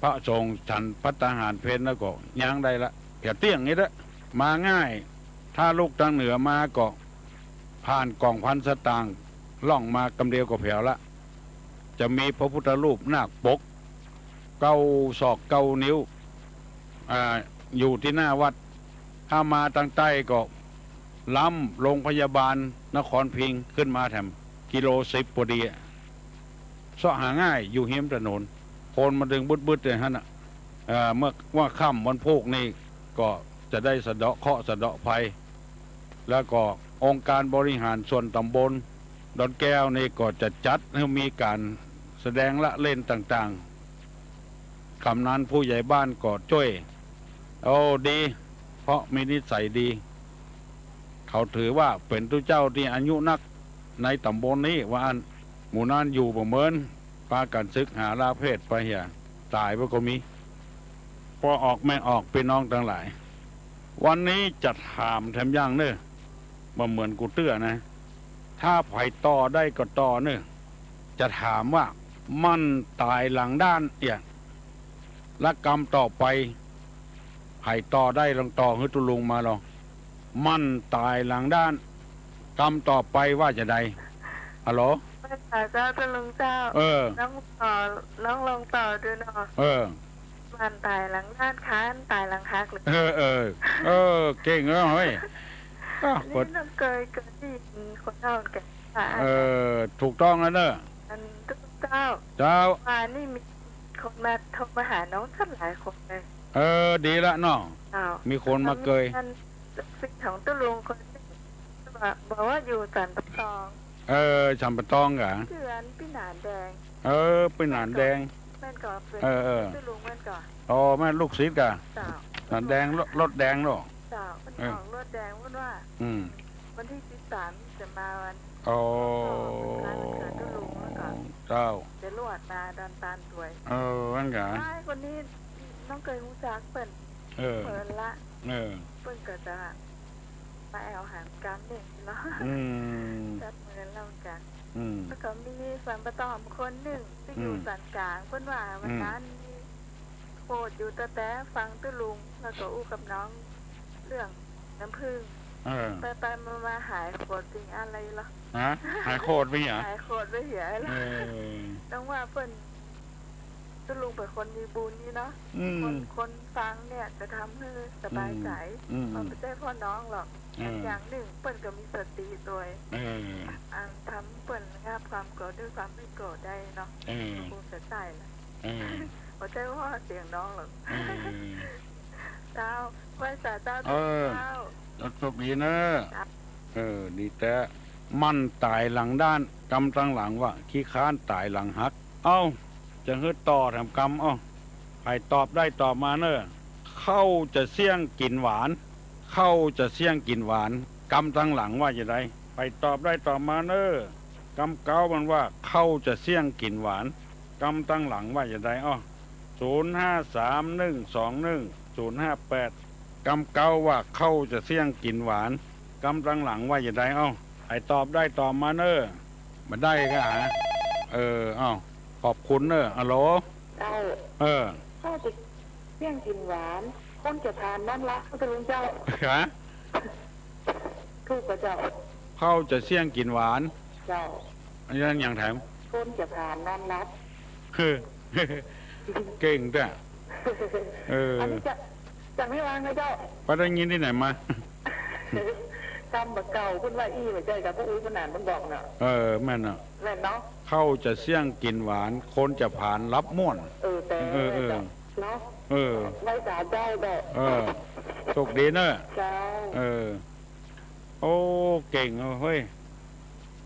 พระสงฆ์ฉันภัตตาหารเพลแล้วก็ย้างได้ละ เหียเตี้ยงนี่เต๊อะ มาง่าย ถ้าลุกตางเหนือมาก็ ผ่านก๋องพันสตางค์ ล่องมากำเดียวก็แผวละ จะมีพระพุทธรูปนาคปก เก้าศอกเก้านิ้ว อ่า อยู่ตี้หน้าวัด ถ้ามาตางใต้ก็ ล้ำโรงพยาบาลนครพิงค์ขึ้นมาแถม กิโลสิบปอดีอะ เซาะหาง่าย อยู่ฮิมถนน คนมาเดินบึดๆ เลยหั้นน่ะ เอ่อ เมื่อ เมื่อค่ำวันพูกนี่ก็จะได้สะเดาะเคราะห์สะเดาะภัย แล้วก็องค์การบริหารส่วนต๋ำบลดอนแก้วนี่ก็จะจัดหื้อมีก๋านแสดงละเล่นต่างๆ กำนันผู้ใหญ่บ้านก็จ้วย โอ้ ดี เพราะมีนิสัยดี เขาถือว่าเป๋นตุ๊เจ้าตี้อายุนักในต๋ำบลนี้ ว่าอั้น หมู่นั้นอยู่บ่เหมิน ปากั๋นศึกหาลาเพศไปเหีย ต๋ายไปก็มี ปอออกแม่ออก ปี้น้องตังหลาย วันนี้จะถามแถมอย่างเน่อ บ่เหมือนกูเตื้อนะ ถ้าใผต่อได้ก็ต่อเน่อ จะถามว่า หมั้นต๋ายหลังด้านเอี้ย และกำต่อไป ใผต่อได้ลองต่อหื้อตุ๊ลุงมาลอง หมั้นต๋ายหลังด้าน กำต่อไปว่าจาใด ฮัลโหล ค่ะ เจ้า ตุ๊ลุงเจ้า เออ น้องต่อ น้องลองต่อดูเนาะ เออ หมั้นต๋ายหลังด้าน คร้านต๋ายหลังฮักเลย เออ เออ เออ เก่งเอ้ย เฮ้ย อ้าว นี่น้องเกย เกยได้ยินคนเฒ่าแก่ว่า เออ ถูกต้องแล้วเน่อ อันตุ๊ลุงเจ้า เจ้า ว่านี่มีคนมาโทรมาหาน้องตั้งหลายคนเลย เออ ดีละเนาะ เจ้า มีคนมาเกย อันลูกศิษย์ของตุ๊ลุงคนนึ่ง บอกว่าอยู่สันป่าตอง เออ สันป่าตองกะ ชื่ออันปี้หนานแดง เออ ปี้หนานแดง แม่นก่อ เป๋น เออ เออ ตุ๊ลุงแม่นก่อ อ๋อ แม่นลูกศิษย์กะ เจ้า สันแดง รถ รถแดงเนาะ เจ้า เปิ้น เออ ออกรถแดง เปิ้นว่า อืม วันตี้สิบสามจะมาวัน อ๋อ วันคล้ายวันเกิดตุ๊ลุงแล้วก็ เจ้า จะลวดมาดอนตาลตวย เออ อั้นกะ อ้าย คนนี้น้องเกยฮู้จักเปิ้น เออ เปิ้นละ เออ เปิ้นก็จะมาแอ่วหาก๋านเล่นเนาะ อืม จัดเมินแล้วกะ อืม แล้วก็มีสันปะตอมคนนึ่งตี้อยู่ อืม สันกลาง เปิ้นว่าวัน อืม นั้นมีโขดอยู่ แต่ แต่ฟังตุ๊ลุง แล้วก็อู้กับน้องเรื่องน้ำผึ้ง เออ ไปๆ มาๆ หายโขดไปเหียเลยละ ฮะ หายโขดไปเหีย หายโขดไปเหียเลยละ เออ น้องว่าเปิ้น ตุ๊ลุงเป๋นคนมีบุญนี่เนาะ อืม คน คนฟังเนี่ยจะทำหื้อสบายใจ๋ อืม อืม บ่ใจ้เป้าะน้องหรอก เออ อันอย่างนึ่งเปิ้นก็มีสติตวย เออ อันทำเปิ้นระงับความโกรธด้วยความไม่โกรธได้เนาะ เออ คงจะใจ้ละ เออ บ่ใจ้ว่าเสียงน้องหรอก เออ เจ้า ไหว้สาเจ้า เออ เจ้า แล้วโชคดีเนอะ จ้ะ เออ ดีแต๊ มั่นต๋ายหลังด้าน กำตังหลังว่า ขี้คร้านต๋ายหลังหัก เอ้า จะหื้อต่อแถมกำ เอ้า ใผตอบได้ตอบมาเน่อ เข้าจะเสี้ยงกิ๋นหวาน เข้าจะเสี้ยงกิ๋นหวาน กำตังหลังว่าจะใด ใผตอบได้ตอบมาเน่อ กำเก๊ามันว่า เข้าจะเสี้ยงกิ๋นหวาน กำตังหลังว่าจะใด อ้อ ศูนย์ห้าสามหนึ่งสองหนึ่งศูนย์ห้าแปด กำเก๊าว่า เข้าจะเสี้ยงกิ๋นหวาน กำตังหลังว่าจะใด เอ้า ใผตอบได้ตอบมาเน่อ บ่ได้ก็หา เออ เอ้า ขอบคุณเน่อ ฮัลโหล เจ้า เออ เข้าจะเสี้ยงกิ๋นหวาน คนจะผ่านนอนหลับ เจ้าลุงเจ้า ฮะ ถูกก่อเจ้า เข้าจะเสี้ยงกิ๋นหวาน เจ้า อันนั้นอย่างแถม คนจะผ่านนอนหลับ เฮ้อ เก่งแต๊ เออ อันนี้จะ จะไม่วางนะเจ้า ไปได้ยินตี้ไหนมา กำบ่าเก่า เปิ้นว่าอี้ บ่ใจ้ กับป้ออู้ เปิ้นอ่าน เปิ้นบอกเนาะ เออ แม่นเนาะ แม่นเนาะ เข้าจะเสี้ยงกิ๋นหวาน คนจะผ่านหลับม่วน เออ แต่ เออ เออ เนาะ เออ ไหว้สาเจ้าเด้อ เออ โชคดีเน่อ เจ้า เออ โอ้ เก่งเฮ้ย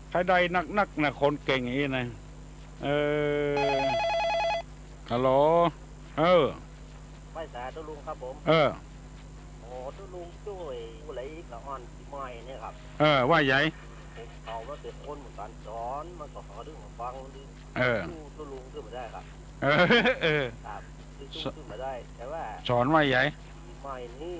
ใผได้นักๆ นะ คนเก่งอี้นะ เออ ฮัลโหล เออ ไหว้สาตุ๊ลุงครับผม เออ โอ้ ตุ๊ลุงจ้วยอู้อะไรอีกละอ่อนปี๋ใหม่เนี่ยครับ เออ ว่าใหญ่ ผมเขามาเป๋นคนเหมือนกั๋น สอนมาก็ขอดึงมาฟังดึง เออ ตุ๊ลุงขึ้นมาได้ครับ เออ เออ ครับ ตุ๊ลุงขึ้นมาได้ แต่ว่า สอนว่าใหญ่ ปี๋ใหม่นี่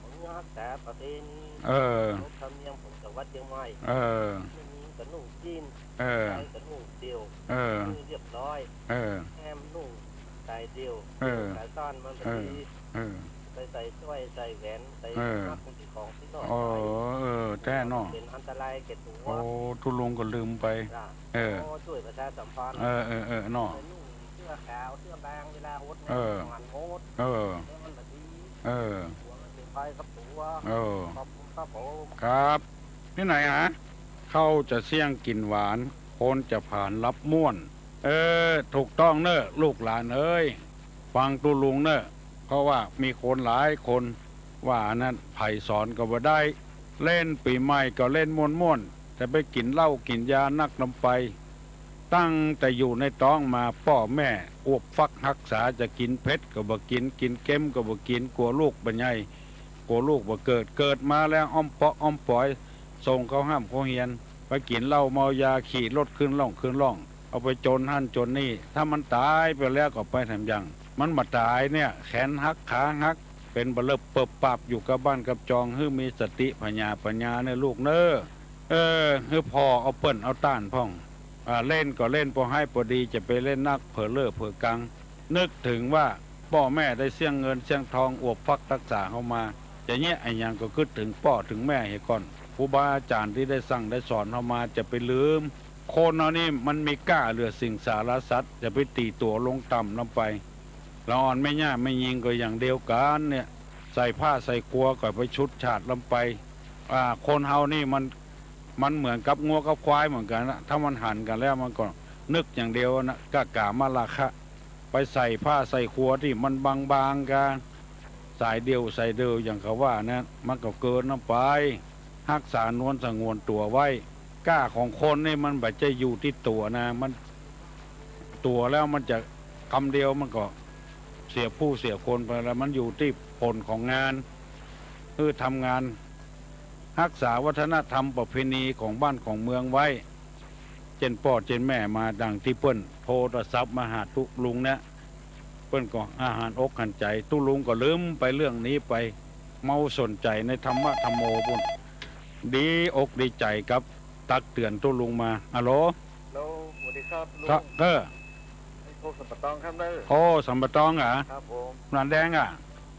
ผมรักษาประเพณี เออ ขนบธรรมเนียมของจังหวัดเจียงใหม่ เออ ไม่มีกระนุ่งจีน เออ ใส่กระนุ่งเดี่ยว เออ คือเรียบร้อย เออ แอมนุ่งสายเดี่ยว เออ สายสั้นมัน เออ ดี เออ ไปใส่สร้อยใส่แหวนใส่ เออ นักของที่นอก โอ้ เออ แต๊เนาะ เป๋นอันตรายแก่ตั๋ว โอ้ ตุ๊ลุงก็ลืมไป จ้ะ เออ โอ้ จ้วยประชาสัมพันธ์ เออ เออ เออ เนาะ ใส่นุ่งเสื้อขาวเสื้อแดงเวลาหด เออ งานหด เออ แล้วมันบ่ดี เออ ตั๋วมันเป๋นภัยกับตั๋ว เออ ขอบคุณครับผม ครับ ตี้ไหนฮะ เข้าจะเสี้ยงกิ๋นหวาน คนจะผ่านหลับม่วน เออ ถูกต้องเน่อ ลูกหลานเอ๋ย ฟังตุ๊ลุงเน่อ เพราะว่ามีคนหลายคนว่าอันนั้น ใผสอนก็บ่ได้ เล่นปี๋ใหม่ก็เล่นม่วนๆ จะไปกิ๋นเหล้ากิ๋นยานักนำไป ตั้งแต่อยู่ในต๊องมา ป้อแม่อวบฟักฮักษา จะกิ๋นเผ็ดก็บ่กิ๋น กิ๋นเค็มก็บ่กิ๋น กั๋วลูกบ่ใหญ่ กั๋วลูกบ่เกิด เกิดมาแล้วอ้อมเปาะอ้อมป๋อย ส่งเข้าฮ่ำเข้าเฮียน ไปกิ๋นเหล้าเมายา ขี่รถขึ้นร่องขึ้นร่อง เอาไปจนหั้นจนนี่ ถ้ามันต๋ายไปแล้วก็ไปแถมยัง มันบ่ต๋ายเนี่ย แขนหักขาหัก เป๋นบ่าเลิบเปิบปับอยู่กับบ้านกับจอง หื้อมีสติผญาปัญญาเน่อลูกเน่อ เออ หื้อผ่อเอาเปิ้นเอาต้านพ่อง อ่า เล่นก็เล่นปอฮ้ายปอดี จะไปเล่นนักเผลอเล่อเผลอกัง นึกถึงว่าป้อแม่ได้เสี้ยงเงินเสี้ยงทองอวบฟักฮักษาเฮามา จะเยียะอะหยังก็กึ๊ดถึงป้อถึงแม่เหียก่อน ครูบาอาจ๋ารย์ตี้ได้สั่งได้สอนเฮามาจะไปลืม คนเฮานี่มันมีก้าเหลือสิ่งสารสัตว์ จะไปตี๋ตั๋วลงต่ำลำไป ละอ่อนแม่ย่าแม่ญิงก็อย่างเดียวกั๋นเนี่ย ใส่ผ้าใส่ครัวก็ไปฉูดฉาดลำไป อ่า คนเฮานี่มัน มันเหมือนกับงัวกับควายเหมือนกั๋นนะ ถ้ามันหันกั๋นแล้วมันก็นึกอย่างเดียวนะ กะกามราคะ ไปใส่ผ้าใส่ครัวตี้มันบางๆ กั๋น สายเดี่ยวสายเดี่ยวอย่างเขาว่านะ มันก็เกินลำไป ฮักษานวลสงวนตั๋วไว้ ก้าของคนนี่มันบ่ใจ้อยู่ตี้ตั๋วนะ มัน ตั๋วแล้วมันจะกำเดียวมันก็เสียผู้เสียคนไปแล้ว มันอยู่ตี้ผลของงาน คือทำงานฮักษาวัฒนธรรมประเพณีของบ้านของเมืองไว้ เจ้นป้อเจ้นแม่มาดังตี้เปิ้นโทรศัพท์มาหาตุ๊ลุงเนี่ย เปิ้นก็อาหันอกหันใจ๋ ตุ๊ลุงก็ลืมไปเรื่องนี้ไป เมาสนใจ๋ในธรรมะธัมโมปู้น ดีอกดีใจ๋กับตักเตื๋อนตุ๊ลุงมา อะโหล สวัสดีครับลุง ครับ เออ โทรสัมปะตองครับเนอะ โอ้ สัมปะตองเหรอ ครับผม หลานแดงอ่ะ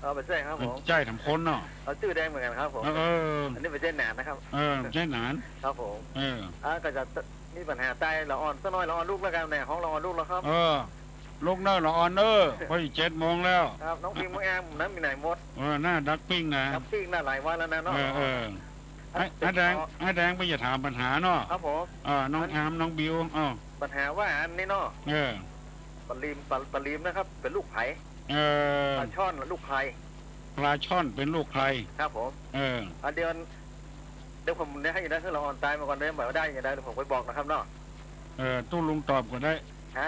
เอาไปใช่ครับผม ใจ้ถามคนเนาะ เอาจื้อแดงเหมือนกั๋นครับผม เออ เออ อันนี้บ่ใจ้หนานนะครับ เออ บ่ใจ้หนาน ครับผม เออ อ่า ก็จะมีปัญหาใต้ละอ่อนสักหน่อย ละอ่อนลุกแล้วกั๋น แหมฮ้องละอ่อนลุกแล้วครับ เออ ลุกเน่อละอ่อนเน่อ พอดีเจ็ดโมงแล้ว ครับ น้องพิมพ์น้องแอมนั้นไปไหนหมด เออ น่าดักปิ้งนะ ดักปิ้งน่าหลายวันแล้วนะเนาะ เออ เออ ไอ้ ไอ้แดง ไอ้แดงไปจะถามปัญหาเนาะ ครับผม เออ น้องแอม น้องบิว เอ้า ปัญหาว่าอันนี้เนาะ เออ ป๋าลีม ป๋า ป๋าลีมนะครับ เป๋นลูกใผ เออ ป๋าช่อนลูกใผ ปลาช่อนเป๋นลูกใผ ครับผม เออ อันเดียว เดี๋ยวผมได้ให้นะ คือละอ่อนตายมาก่อน เดี๋ยวบ่าได้ยังไง เดี๋ยวผมไปบอกนะครับเนาะ เออ ตุ๊ลุงตอบก็ได้ ฮะ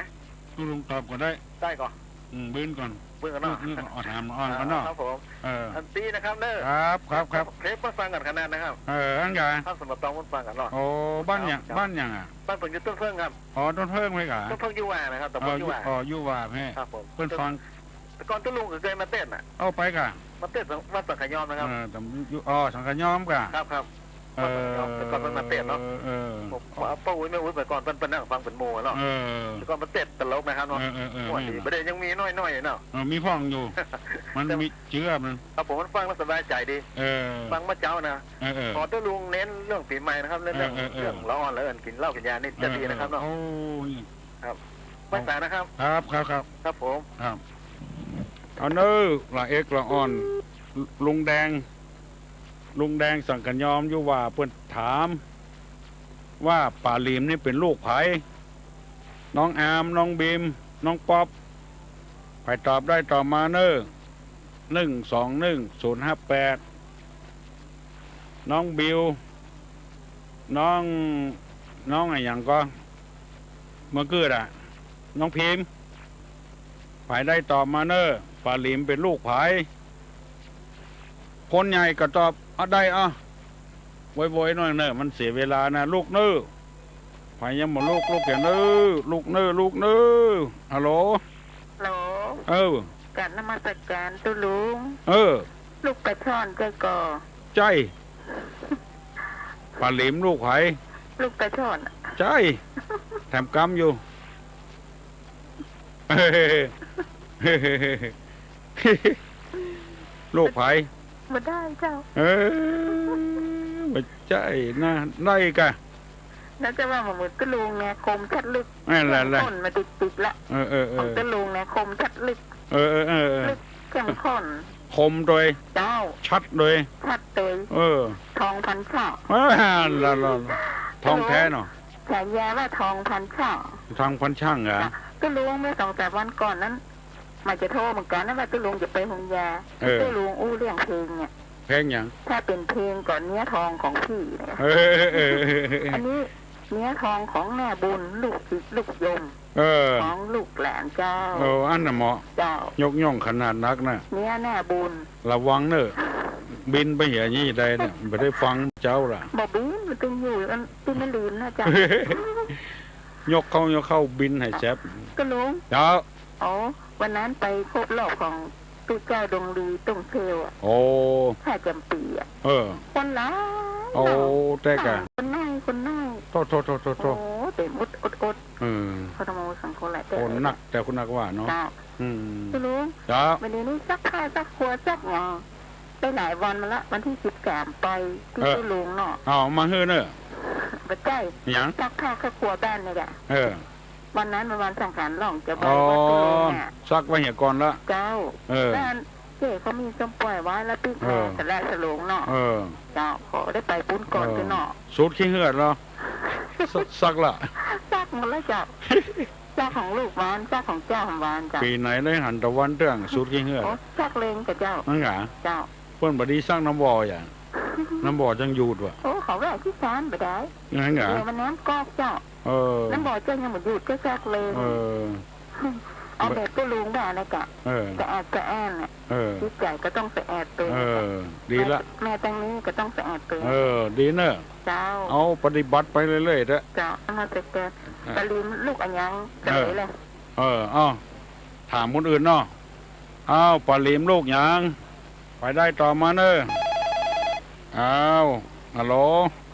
ตุ๊ลุงตอบก็ได้ ได้ก่อ อืม บึ้นก่อน บึ้นก่อนเนาะ บึ้นก่อน เอาถามอ่อนก่อนเนาะ ครับผม เออ อันตี้นะครับเนอะ ครับ ครับ ครับ เทปมาฟังกั๋นขนาดนะครับ เออ อันกะ ท่านสมบัติต้องมาฟังกั๋นเนาะ โอ้ บ้านหยัง ครับ บ้านหยังอ่ะ บ้านผมอยู่ต้นเพิ่งครับ อ๋อ ต้นเพิ่งไหมกะ ต้นเพิ่งอยู่ว่านะครับ ตำบลอยู่ว่า อ๋อ อยู่ว่าแม่ ครับผม เปิ้นฟัง แต่ก่อนตุ๊ลุงก็เคยมาเต้นน่ะ เอาไปกะ มาเต้นวัดสังขยอมนะครับ เออ แต่อยู่ อ๋อ สังขยอมกะ ครับ ครับ เออ วัดสังขยอม แต่ก่อนเปิ้นมาเต้นเนาะ เออ ผม ป้าอุ๊ยแม่อุ๊ย แต่ก่อนเปิ้น เปิ้นนั่งฟังเป๋นหมู่เนาะ เออ แต่ก่อนมาเต้นตลกนะครับเนาะ เออ เออ เออ ม่วนดี แม่น บ่ได้ยังมีน้อยๆเนาะ เออ มีพ่องอยู่ มัน แต่ มีเจื้อมัน ครับผม มันฟังแล้วสบายใจ๋ดี เออ ฟังมาเจ๊านะ เออ เออ ขอตุ๊ลุงเน้นเรื่องปี๋ใหม่นะครับ เน้นเรื่อง เออ เออ เออ เรื่องละอ่อนละเอิญกิ๋นเหล้ากิ๋นยานี่จะดีนะครับเนาะ โอ้ ครับ ไปสายนะครับ ครับ ครับ ครับ ครับผม ครับ เอาเน่อ ละเอกละอ่อน ลุงแดง ลุงแดงสังขยอมอยู่ว่า เปิ้นถามว่าป๋าลีมนี่เป๋นลูกใผ น้องแอม น้องบีม น้องป๊อป ใผตอบได้ตอบมาเน่อ หนึ่งสองหนึ่งศูนย์ห้าแปด น้องบิว น้อง น้องอะหยังก่อ เมื่อกี้อะ น้องพิมพ์ ใผได้ตอบมาเน่อ ป๋าลีมเป๋นลูกใผ คนใหญ่ก็ตอบ อ่ะ ได้ อ่ะ โวยๆ หน่อยเน่อ มันเสียเวลานะ ลุกเน่อ ใผยังบ่ลุก ลุกแก่เน่อ ลุกเน่อ ลุกเน่อ ฮัลโหล ฮัลโหล เออ กราบนมัสการตุ๊ลุง เออ ลูกป๋าช่อนใจ้ก่อ ใจ้ ป๋าลีมลูกใผ ลูกป๋าช่อน ใจ้ แถมกำอยู่ ลูกใผ บ่ได้เจ้า เออ บ่ใจ้นะ ได้กะ น่าจะว่าเหมือนตุ๊ลุงเนี่ย คมชัดลึก นั่นแหละ เข้มข้นมาติดๆ ละ เออ เออ เออ ของตุ๊ลุงเนี่ย คมชัดลึก เออ เออ เออ เออ ลึกเข้มข้น คมโดย เจ้า ชัดโดย ชัดโดย เออ ทองพันช่อ อ่า ละ ละ ละ ทองแท้เนาะ ฉายาว่าทองพันช่อ ทองพันช่างเหรอ ตุ๊ลุงเมื่อสองสามวันก่อนนั้น มาจะโทรเหมือนกั๋นนะ ว่าตุ๊ลุงจะไปโฮงยา เออ ตุ๊ลุงอู้เรื่องเพลงเนี่ย เพลงหยัง ถ้าเป๋นเพลงก็เนื้อทองของพี่เนี่ย เออ เออ เออ เออ อันนี้เนื้อทองของแม่บุญ ลูกศิษย์ลูกโยม เออ ของลูกหลานเจ้า เออ อันน่ะเหมาะ เจ้า ยกย่องขนาดนักนะ เนื้อแม่บุญ ระวังเน่อ บินไปเหียนี่ได้เนี่ย บ่ได้ฟังเจ้าล่ะ บ่บิน มันตึงอยู่อันตี้ไม่ลืมนะเจ้า ยกเข้า ยกเข้าบินให้แซบ ตุ๊ลุง เจ้า อ๋อ วันนั้นไปครบรอบของตุ๊เจ้าดงลีต้งเซลอะ โอ้ ผ้าจ๋ำปี๋อะ เออ คนหลาย โอ้ แต่กะ คนน้อย คนน้อย โธ่ โธ่ โธ่ โธ่ โธ่ โอ้ เต็มอด อด อด เออ พนมสังคมแหละ แต่ คนนัก แต่คนนักว่าเนาะ เจ้า อืม ตุ๊ลุง เจ้า วันนี้นี่ซักผ้าซักครัวซักหยัง ไปหลายวันมาละ วันตี้สิบสามไปตี้ เออ ตุ๊ลุงเนาะ เอามาหื้อเน่อ บ่ใจ้ หยัง ซักผ้าซักครัวบ้านนี่แหละ เออ วันนั้นมันวันสังขารหลวงจะไป อ๋อ วัดตุ๊ลุงน่ะ ซักไว้เหียก่อนละ เจ้า เออ แล้วอันเจ๊เขามีส้มป่วยไว้แล้วปิ๊ก เออ มาสละสลงเนาะ เออ เจ้า ขอได้ไปปุ้นก่อน เออ เต๊อะเนาะ สูตรขี้เหือดเหรอ ซัก ซักละ ซักหมดแล้วเจ้า ซักของลูกหวาน ซักของเจ้าหวานเจ้า ปี๋ไหนได้หันตะวันเตื้องสูตรขี้เหือด โอ้ ซักเลงกับเจ้า นั่นหรอ เจ้า เปิ้นบ่ดีซักน้ำบ่ออย่าง น้ำบ่อจังหยุดว่ะ โอ้ เขาแวะขี้ซานบ่ได้ อย่างนั้นหรอ เดี๋ยวมันน้ำก๊อกเจ้า เออ น้ำบ่อเจ้ายังบ่หยุดก็ซักเลง เออ เอาแบบตุ๊ลุงว่านะเจ้า เออ สะอาดสะอ้านน่ะ เออ จิตใจ๋ก็ต้องสะอาดเป๋น เออ ดีละ แม่ แม่ตังนี้ก็ต้องสะอาดเป๋น เออ ดีเน่อ เจ้า เอาปฏิบัติไปเรื่อยๆ เต๊อะ เจ้า นมัสการ อ่ะ ป๋าลีมลูกอะหยัง เออ เจ๋ยเลย เออ เอา ถามคนอื่นเนาะ เอา ป๋าลีมลูกหยัง ใผได้ตอบมาเน่อ เอา ฮัลโหล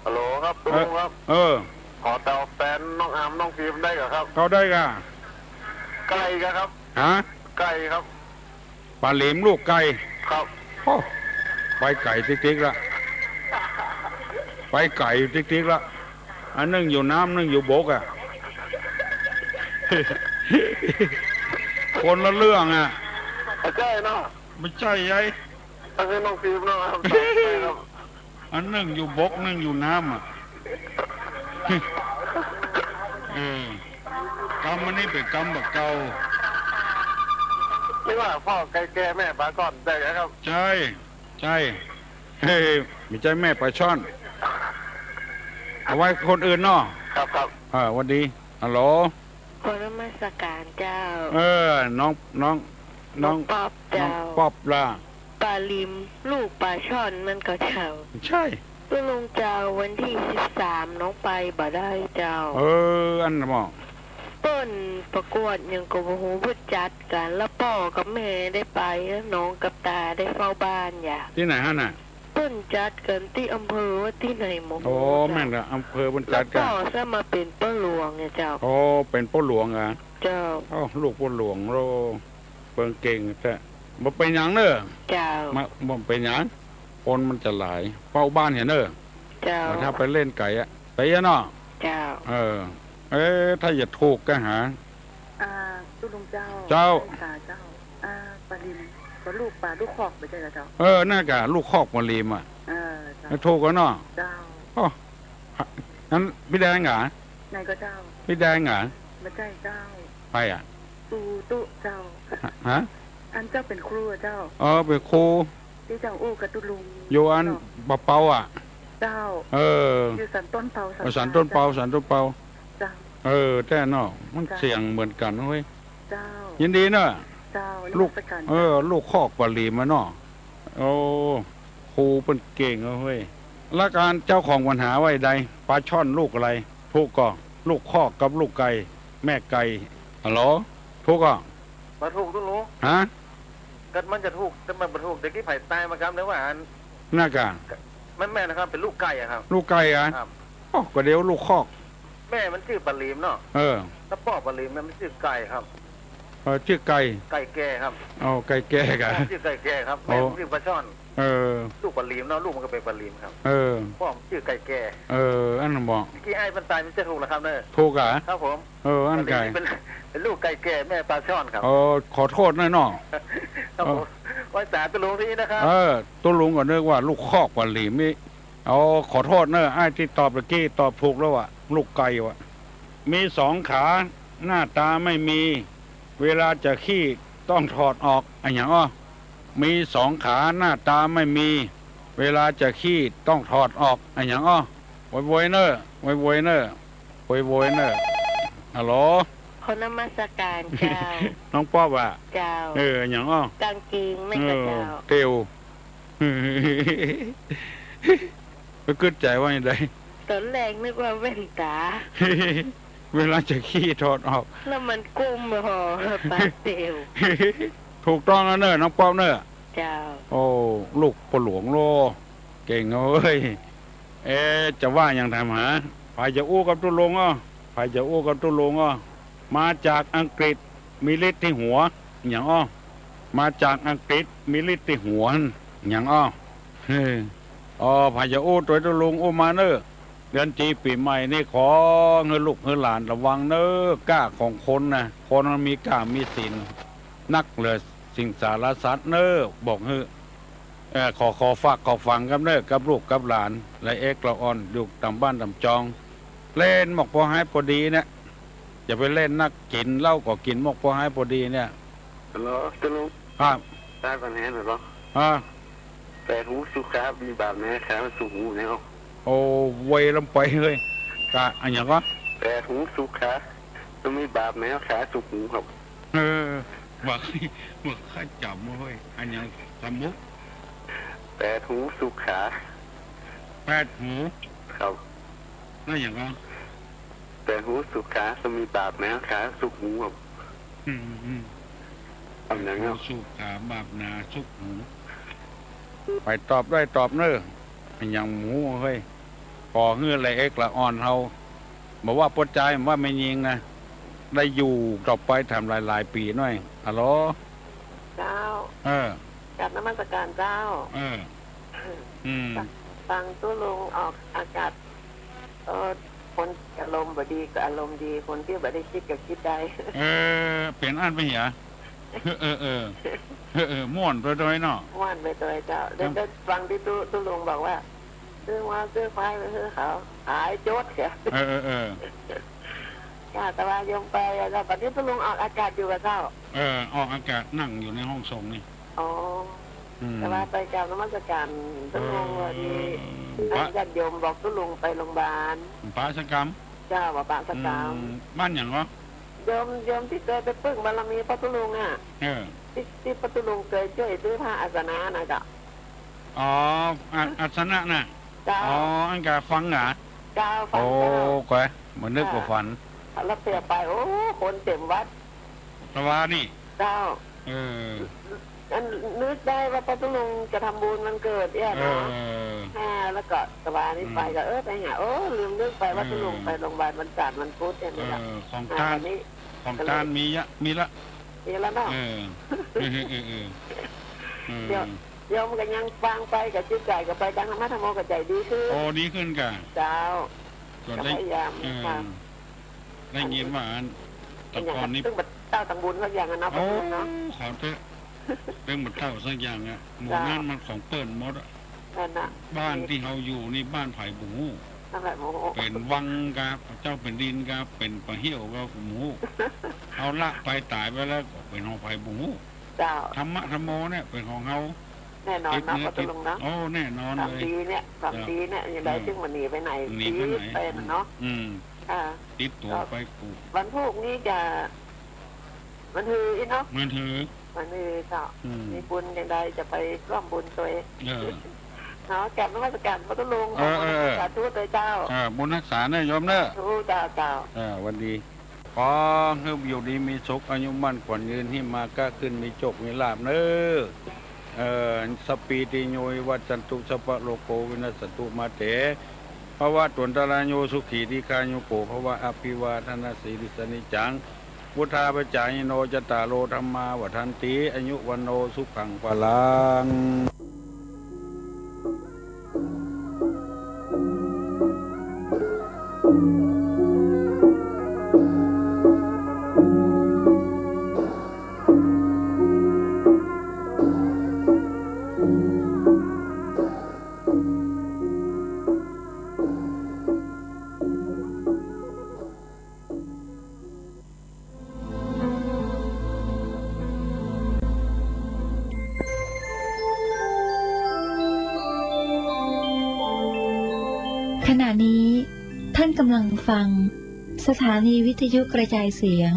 ฮัลโหลครับ ตุ๊ลุงครับ เออ เออ ขอเต้าแฟนน้องอามน้องพิมได้ก่อครับ เต้าได้ก่ะ ไก่ก่อครับ ฮะ ไก่ครับ ป้าเหลมลูกไก่ ครับ โอ้ ไปไก๋ติ๊กๆ ละ ไปไก๋ติ๊กๆ ละ อันนึ่งอยู่น้ำนึ่งอยู่บกอะ คนละเรื่องอะ บ่ใจ้เนาะ บ่ใจ้ไอ้ อันนี้น้องพิมเนาะครับ อันนึ่งอยู่บกนึ่งอยู่น้ำอะ เออ กำอันนี้เป๋นกำบ่าเก่า นี่ว่าป้อไก่แก่แม่ป๋าช่อนได้ไงครับ ใจ้ ใจ้ เฮ้ย บ่ใจ้แม่ป๋าช่อน เอาไว้คนอื่นเนาะ ครับ ครับ เออ หวัดดี ฮัลโหล ขอนมัสการเจ้า เออ น้อง น้อง น้อง น้องป๊อบเจ้า น้องป๊อบล่ะ ป้าเหลมลูกป๋าช่อนนั่นก่อเจ้า ใจ้ ตุ๊ลุงเจ้า วันตี้สิบสามน้องไปบ่ได้เจ้า เออ อันน่ะหมอ เปิ้นประกวดหยังก็บ่ฮู้ เปิ้นจัดกั๋น แล้วป้อกับแม่ได้ไป น้องกับต๋าได้เฝ้าบ้านอย่า ตี้ไหนหั้นน่ะ เปิ้นจัดกั๋นตี้อำเภอว่าตี้ไหนหมอ โอ้ แม่นละ อำเภอเปิ้นจัดกั๋น แล้วป้อซ้ำมาเป๋นป้อหลวงเนี่ยเจ้า โอ้ เป๋นป้อหลวงอะ เจ้า โอ้ ลูกป้อหลวง โอ้ เปิ้นเก่งแต๊ บ่เป๋นหยังเน่อ เจ้า มา บ่เป๋นหยัง คนมันจะหลาย เฝ้าบ้านเหียเน่อ เจ้า ถ้าไปเล่นไก๋อะ ไปอะเนาะ เจ้า เออ เอ๊ะ ถ้าจะถูกก็หา อ่า ตุ๊ลุงเจ้า เจ้า ใจ้ก่ะเจ้า อ่า ป้าเหลมก็ลูกป๋าลูกคอกบ่ใจ้ก่ะเจ้า เออ นั่นก่ะ ลูกคอกป้าเหลมอะ เออ เจ้า ถูกก่ะเนาะ เจ้า โอ้ อันปี้แดงก่ะ ไหนก่อเจ้า ปี้แดงก่ะ บ่ใจ้เจ้า ใผอะ ตุ๊ตุ๊เจ้า ฮะ อันเจ้าเป๋นครูอะเจ้า เออ เป๋นครู ตี้เจ้าอู้กับตุ๊ลุง อยู่อัน เจ้า บ่าเปาอะ เจ้า เออ อยู่สันต้นเปา เออ สันต้นเปา สันต้นเปา เจ้า เออ แต๊เนาะ มัน เจ้า เสียงเหมือนกั๋นเว้ย เจ้า ยินดีเน่อ เจ้า ลูก นมัสการ เออ ลูกคอกป้าเหลมอะเนาะ โอ้ ครูเปิ้นเก่งเว้ย ละก๋านเจ้าของปัญหาว่าใด ป๋าช่อนลูกอะไร ถูกก่อ ลูกคอกกับลูกไก่ แม่ไก่ ฮัลโหล ถูกก่อ บ่ถูกตุ๊ลุง ฮะ ก็มันจะถูก แต่มันบ่ถูก แต่กี้ไผตายมากำเดียวว่าอัน นั่นก่ะ มันแม่นนะครับ เป๋นลูกไก่อะครับ ลูกไก่อะ ครับ โอ้ ก็เดี๋ยวลูกคอก แม่มันจื้อป้าเหลมเนาะ เออ แล้วป้อป้าเหลมเนี่ยมันจื้อไก่ครับ เออ จื้อไก่ ไก่แก่ครับ อ๋อ ไก่แก่ก่ะ ป้อจื้อไก่แก่ครับ โอ้ แม่มันจื้อป๋าช่อน เออ ลูกป้าเหลมเนาะ ลูกมันก็เป๋นป้าเหลมครับ เออ ป้อมันจื้อไก่แก่ เออ อันนั้นบ่ เมื่อกี้ไอ้มันตายมันจะถูกแล้วครับเน่อ ถูกก่ะ ครับผม เออ อันไก่ ป้าเหลมนี่เป๋น เป๋นลูกไก่แก่ แม่ป๋าช่อนครับ เออ ขอโทษนะเนาะ ครับผม เออ ไหว้สาตุ๊ลุงตี้นะครับ เออ ตุ๊ลุงก็นึกว่าลูกคอกป้าเหลมนี่ เอา ขอโทษเน่อ ไอ้ตี้ตอบเมื่อกี้ตอบถูกแล้วอะ ลูกไก่วะ มีสองขา หน้าตาไม่มี เวลาจะขี้ต้องถอดออก อะหยังอ้อ มีสองขา หน้าตาไม่มี เวลาจะขี้ต้องถอดออก อะหยังอ้อ โวยๆ เน่อ โวยๆ เน่อ โวยๆ เน่อ ฮัลโหล ขอนมัสการเจ้า น้องป๊อบอะ เจ้า เออ อะหยังอ้อ กางเกงแม่นก่ะเจ้า เออ เตียว ไปกึ๊ดใจ๋ว่าอย่างใด ต๋อนแรกนึกว่าแว่นต๋า เวลาจะขี้ถอดออก แล้วมันกุ้มหอ ปาเตียว ถูกต้องแล้วเน่อ น้องป๊อบเน่อ เจ้า โอ้ ลูกป้อหลวงโล เก่งเว้ย เอ๊ะ จะว่าอย่างถามหา ใผจะอู้กับตุ๊ลุงอ้อ ใผจะอู้กับตุ๊ลุงอ้อ มาจากอังกฤษ มีฤทธิ์ตี้หัว อะหยังอ้อ มาจากอังกฤษ มีฤทธิ์ตี้หัว อะหยังอ้อ เฮ้อ อ๋อ ใผจะอู้ตวยตุ๊ลุงอู้มาเน่อ เดือนจีปีใหม่นี่ขอหื้อลูกหื้อหลานระวังเน่อ ก้าของคนนะ คนมันมีก้ามีศีล นักเหลือสิงสารสัตว์เน่อ บอกหื้อ เอ่อ ขอ ขอฝากขอฝังกำเน่อ กับลูกกับหลาน และเอกละอ่อน อยู่ต๋ามบ้านต๋ามจอง เล่นหมกปอหายปอดีเนี่ย อย่าไปเล่นนัก กิ๋นเหล้าก็กิ๋นหมกปอหายปอดีเนี่ย ฮัลโหล ตุ๊ลุง ครับ ตายปัญหาหน่อยบ่ อ่า แปดหูสุขขา มีบาปแหน่ ขามันสุกหูแหน่ โอ้ เวรลำไปเฮ้ย กะ อะหยังก็ แปดหูสุขขา มันมีบาปแหน่ ขาสุกหูครับ เออ บัก บักข้าจ๋ำเฮ้ย อะหยัง สามมุก แปดหูสุขขา แปดหู ครับ แล้วอะหยังก็ แปดหูสุขขา มันมีบาปแหน่ ขาสุกหูครับ อืม อืม อะหยังเนาะ แปดหูสุขขา บาปหนาสุกหู ไปตอบได้ตอบเน่อ อะหยังหมูเฮ้ย ขอหื้อละเอกละอ่อนเฮา บ่ว่าป้อจาย บ่ว่าแม่ญิงนะ ได้อยู่ต่อไปแถมหลายๆ ปี๋หน้อย ฮัลโหล เจ้า เออ กราบนมัสการเจ้า เออ อืม ฟังตุ๊ลุงออกอากาศ เออ คนอารมณ์บ่ดีก็อารมณ์ดี คนตี้บ่ได้กึ๊ดก็กึ๊ดได้ เออ เป๋นอั้นไปเหีย เออ เออ เออ ม่วนไปตวยเนาะ ม่วนไปตวยเจ้า แล้วก็ฟังตี้ตุ๊ ตุ๊ลุงบอกว่า ซื้อวัวซื้อควายไปหื้อเขา ขายโจ๊ดเสีย เออ เออ เออ จ้า แต่ว่าโยมไปอะเจ้า ต๋อนนี้ตุ๊ลุงออกอากาศอยู่ก่อเจ้า เออ ออกอากาศ นั่งอยู่ในห้องส่งนี่ อ๋อ อืม แต่ว่าไปกราบนมัสการตุ๊ลุง เออ ว่าดี เออ อันญาติโยมบอกตุ๊ลุงไปโรงพยาบาล ปะสะกำ เจ้า ว่าปะสะกำ อืม บ้านหยังเหรอ โยม โยมตี้เกยไปปึ้งบารมีป้อตุ๊ลุงอะ เออ ตี้ ตี้ป้อตุ๊ลุงเกยจ้วยซื้อผ้าอาสนะนะเจ้า อ๋อ อา อาสนะน่ะ เจ้า อ๋อ อันกาฟังเหรอ เจ้า ฟังเจ้า โอ้ ก๋วย บ่นึกว่าฝัน แล้วเตียวไป โอ้ คนเต็มวัด ตะวานี่ เจ้า เออ อันนึกได้ว่าป้อตุ๊ลุงจะทำบุญวันเกิดเนี่ยนะ เออ อ่า แล้วก็ตะวานี่ไปก็ เออ ไปหา โอ้ ลืมนึกไปว่าตุ๊ลุงไปโรงพยาบาลวันจันทร์วันพุธเนี่ยนะ เออ ของต้าน อ่า วันนี้ ของต้านมีเยอะ มีละ มีแล้วเนาะ เออ เออ เออ เออ เดี๋ยว โยมก็ยังฟังไปกับจิตใจ๋ก็ไปดังธรรมะธรรมโมก็ใจ๋ดีขึ้น โอ้ ดีขึ้นก่ะ เจ้า ก็ได้ ก็พยายาม เออ ค่ะ ได้ยินว่าอัน แต่ก่อนนี้ ตึงบ่เต้าตังบุญสักอย่างอะเนาะ โอ้ ป้อตุ๊ลุงเนาะ ขอเต๊อะ ตึงบ่เต้าสักอย่างอะ หมู่ เจ้า นั้นมันของเปิ้นหมดอะ นั่นน่ะ บ้านตี้เฮาอยู่นี่บ้านใผบ่ฮู้ นั่นแหละ บ่ฮู้ เป๋นวังกา เจ้าแผ่นดินกา เป๋นป่าเฮี้ยวกา บ่ฮู้ เฮาละไปต๋ายไปแล้วก็เป๋นของใผบ่ฮู้ เจ้า ธรรมะธรรมโมเนี่ยเป๋นของเฮา แน่นอนเนาะ ติดเนื้อ ป้อตุ๊ลุงเนาะ ติด โอ้ แน่นอนเลย สามปีเนี่ย สามปีเนี่ย เจ้า ยังได้ อืม ตึงบ่หนีไปไหน หนีไปไหน ปีไปน่ะเนาะ อืม อ่า ติดตั๋วไปกู้ วันพูกนี้จะ วันฮืออี้เนาะ วันฮือ วันฮือเจ้า อืม มีบุญจังใดจะไปร่วมบุญตวย เออ เนาะ กราบนมัสการป้อตุ๊ลุง เออ เออ เออ สาธุตวยเจ้า เออ บุญฮักษาเน่อโยมเน่อ สาธุเจ้า เจ้า เออ หวัดดี ขอหื้ออยู่ดีมีสุข อายุมั่นขวัญยืน หิ้มมาก๊าขึ้น มีโจคมีลาภเน่อ เออ สัพพีติโย วิวัชชันตุ สัพพะโรโค วินัสสันตุ มาเต ภะวะตวันตะราโย สุขี ทีฆายุโก ภะวะ อะภิวาทะนะสีลิสสะ นิจจัง วุฑฒาปะจายิโน จัตตาโร ธัมมา วัฑฒันติ อายุ วัณโณ สุขัง พะลัง ขณะนี้ท่านกำลังฟังสถานีวิทยุกระจายเสียง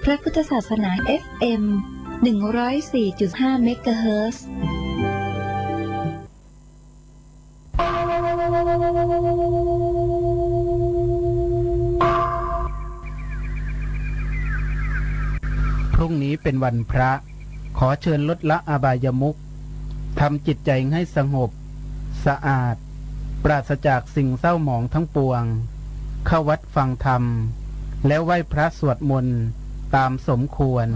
พระพุทธศาสนา เอฟเอ็ม หนึ่งร้อยสี่จุดห้า เมกะเฮิรตซ์ พรุ่งนี้เป็นวันพระ ขอเชิญลดละอบายมุข ทำจิตใจให้สงบ สะอาด ปราศจากสิ่งเศร้าหมองทั้งปวง เข้าวัดฟังธรรม แล้วไหว้พระสวดมนต์ตามสมควร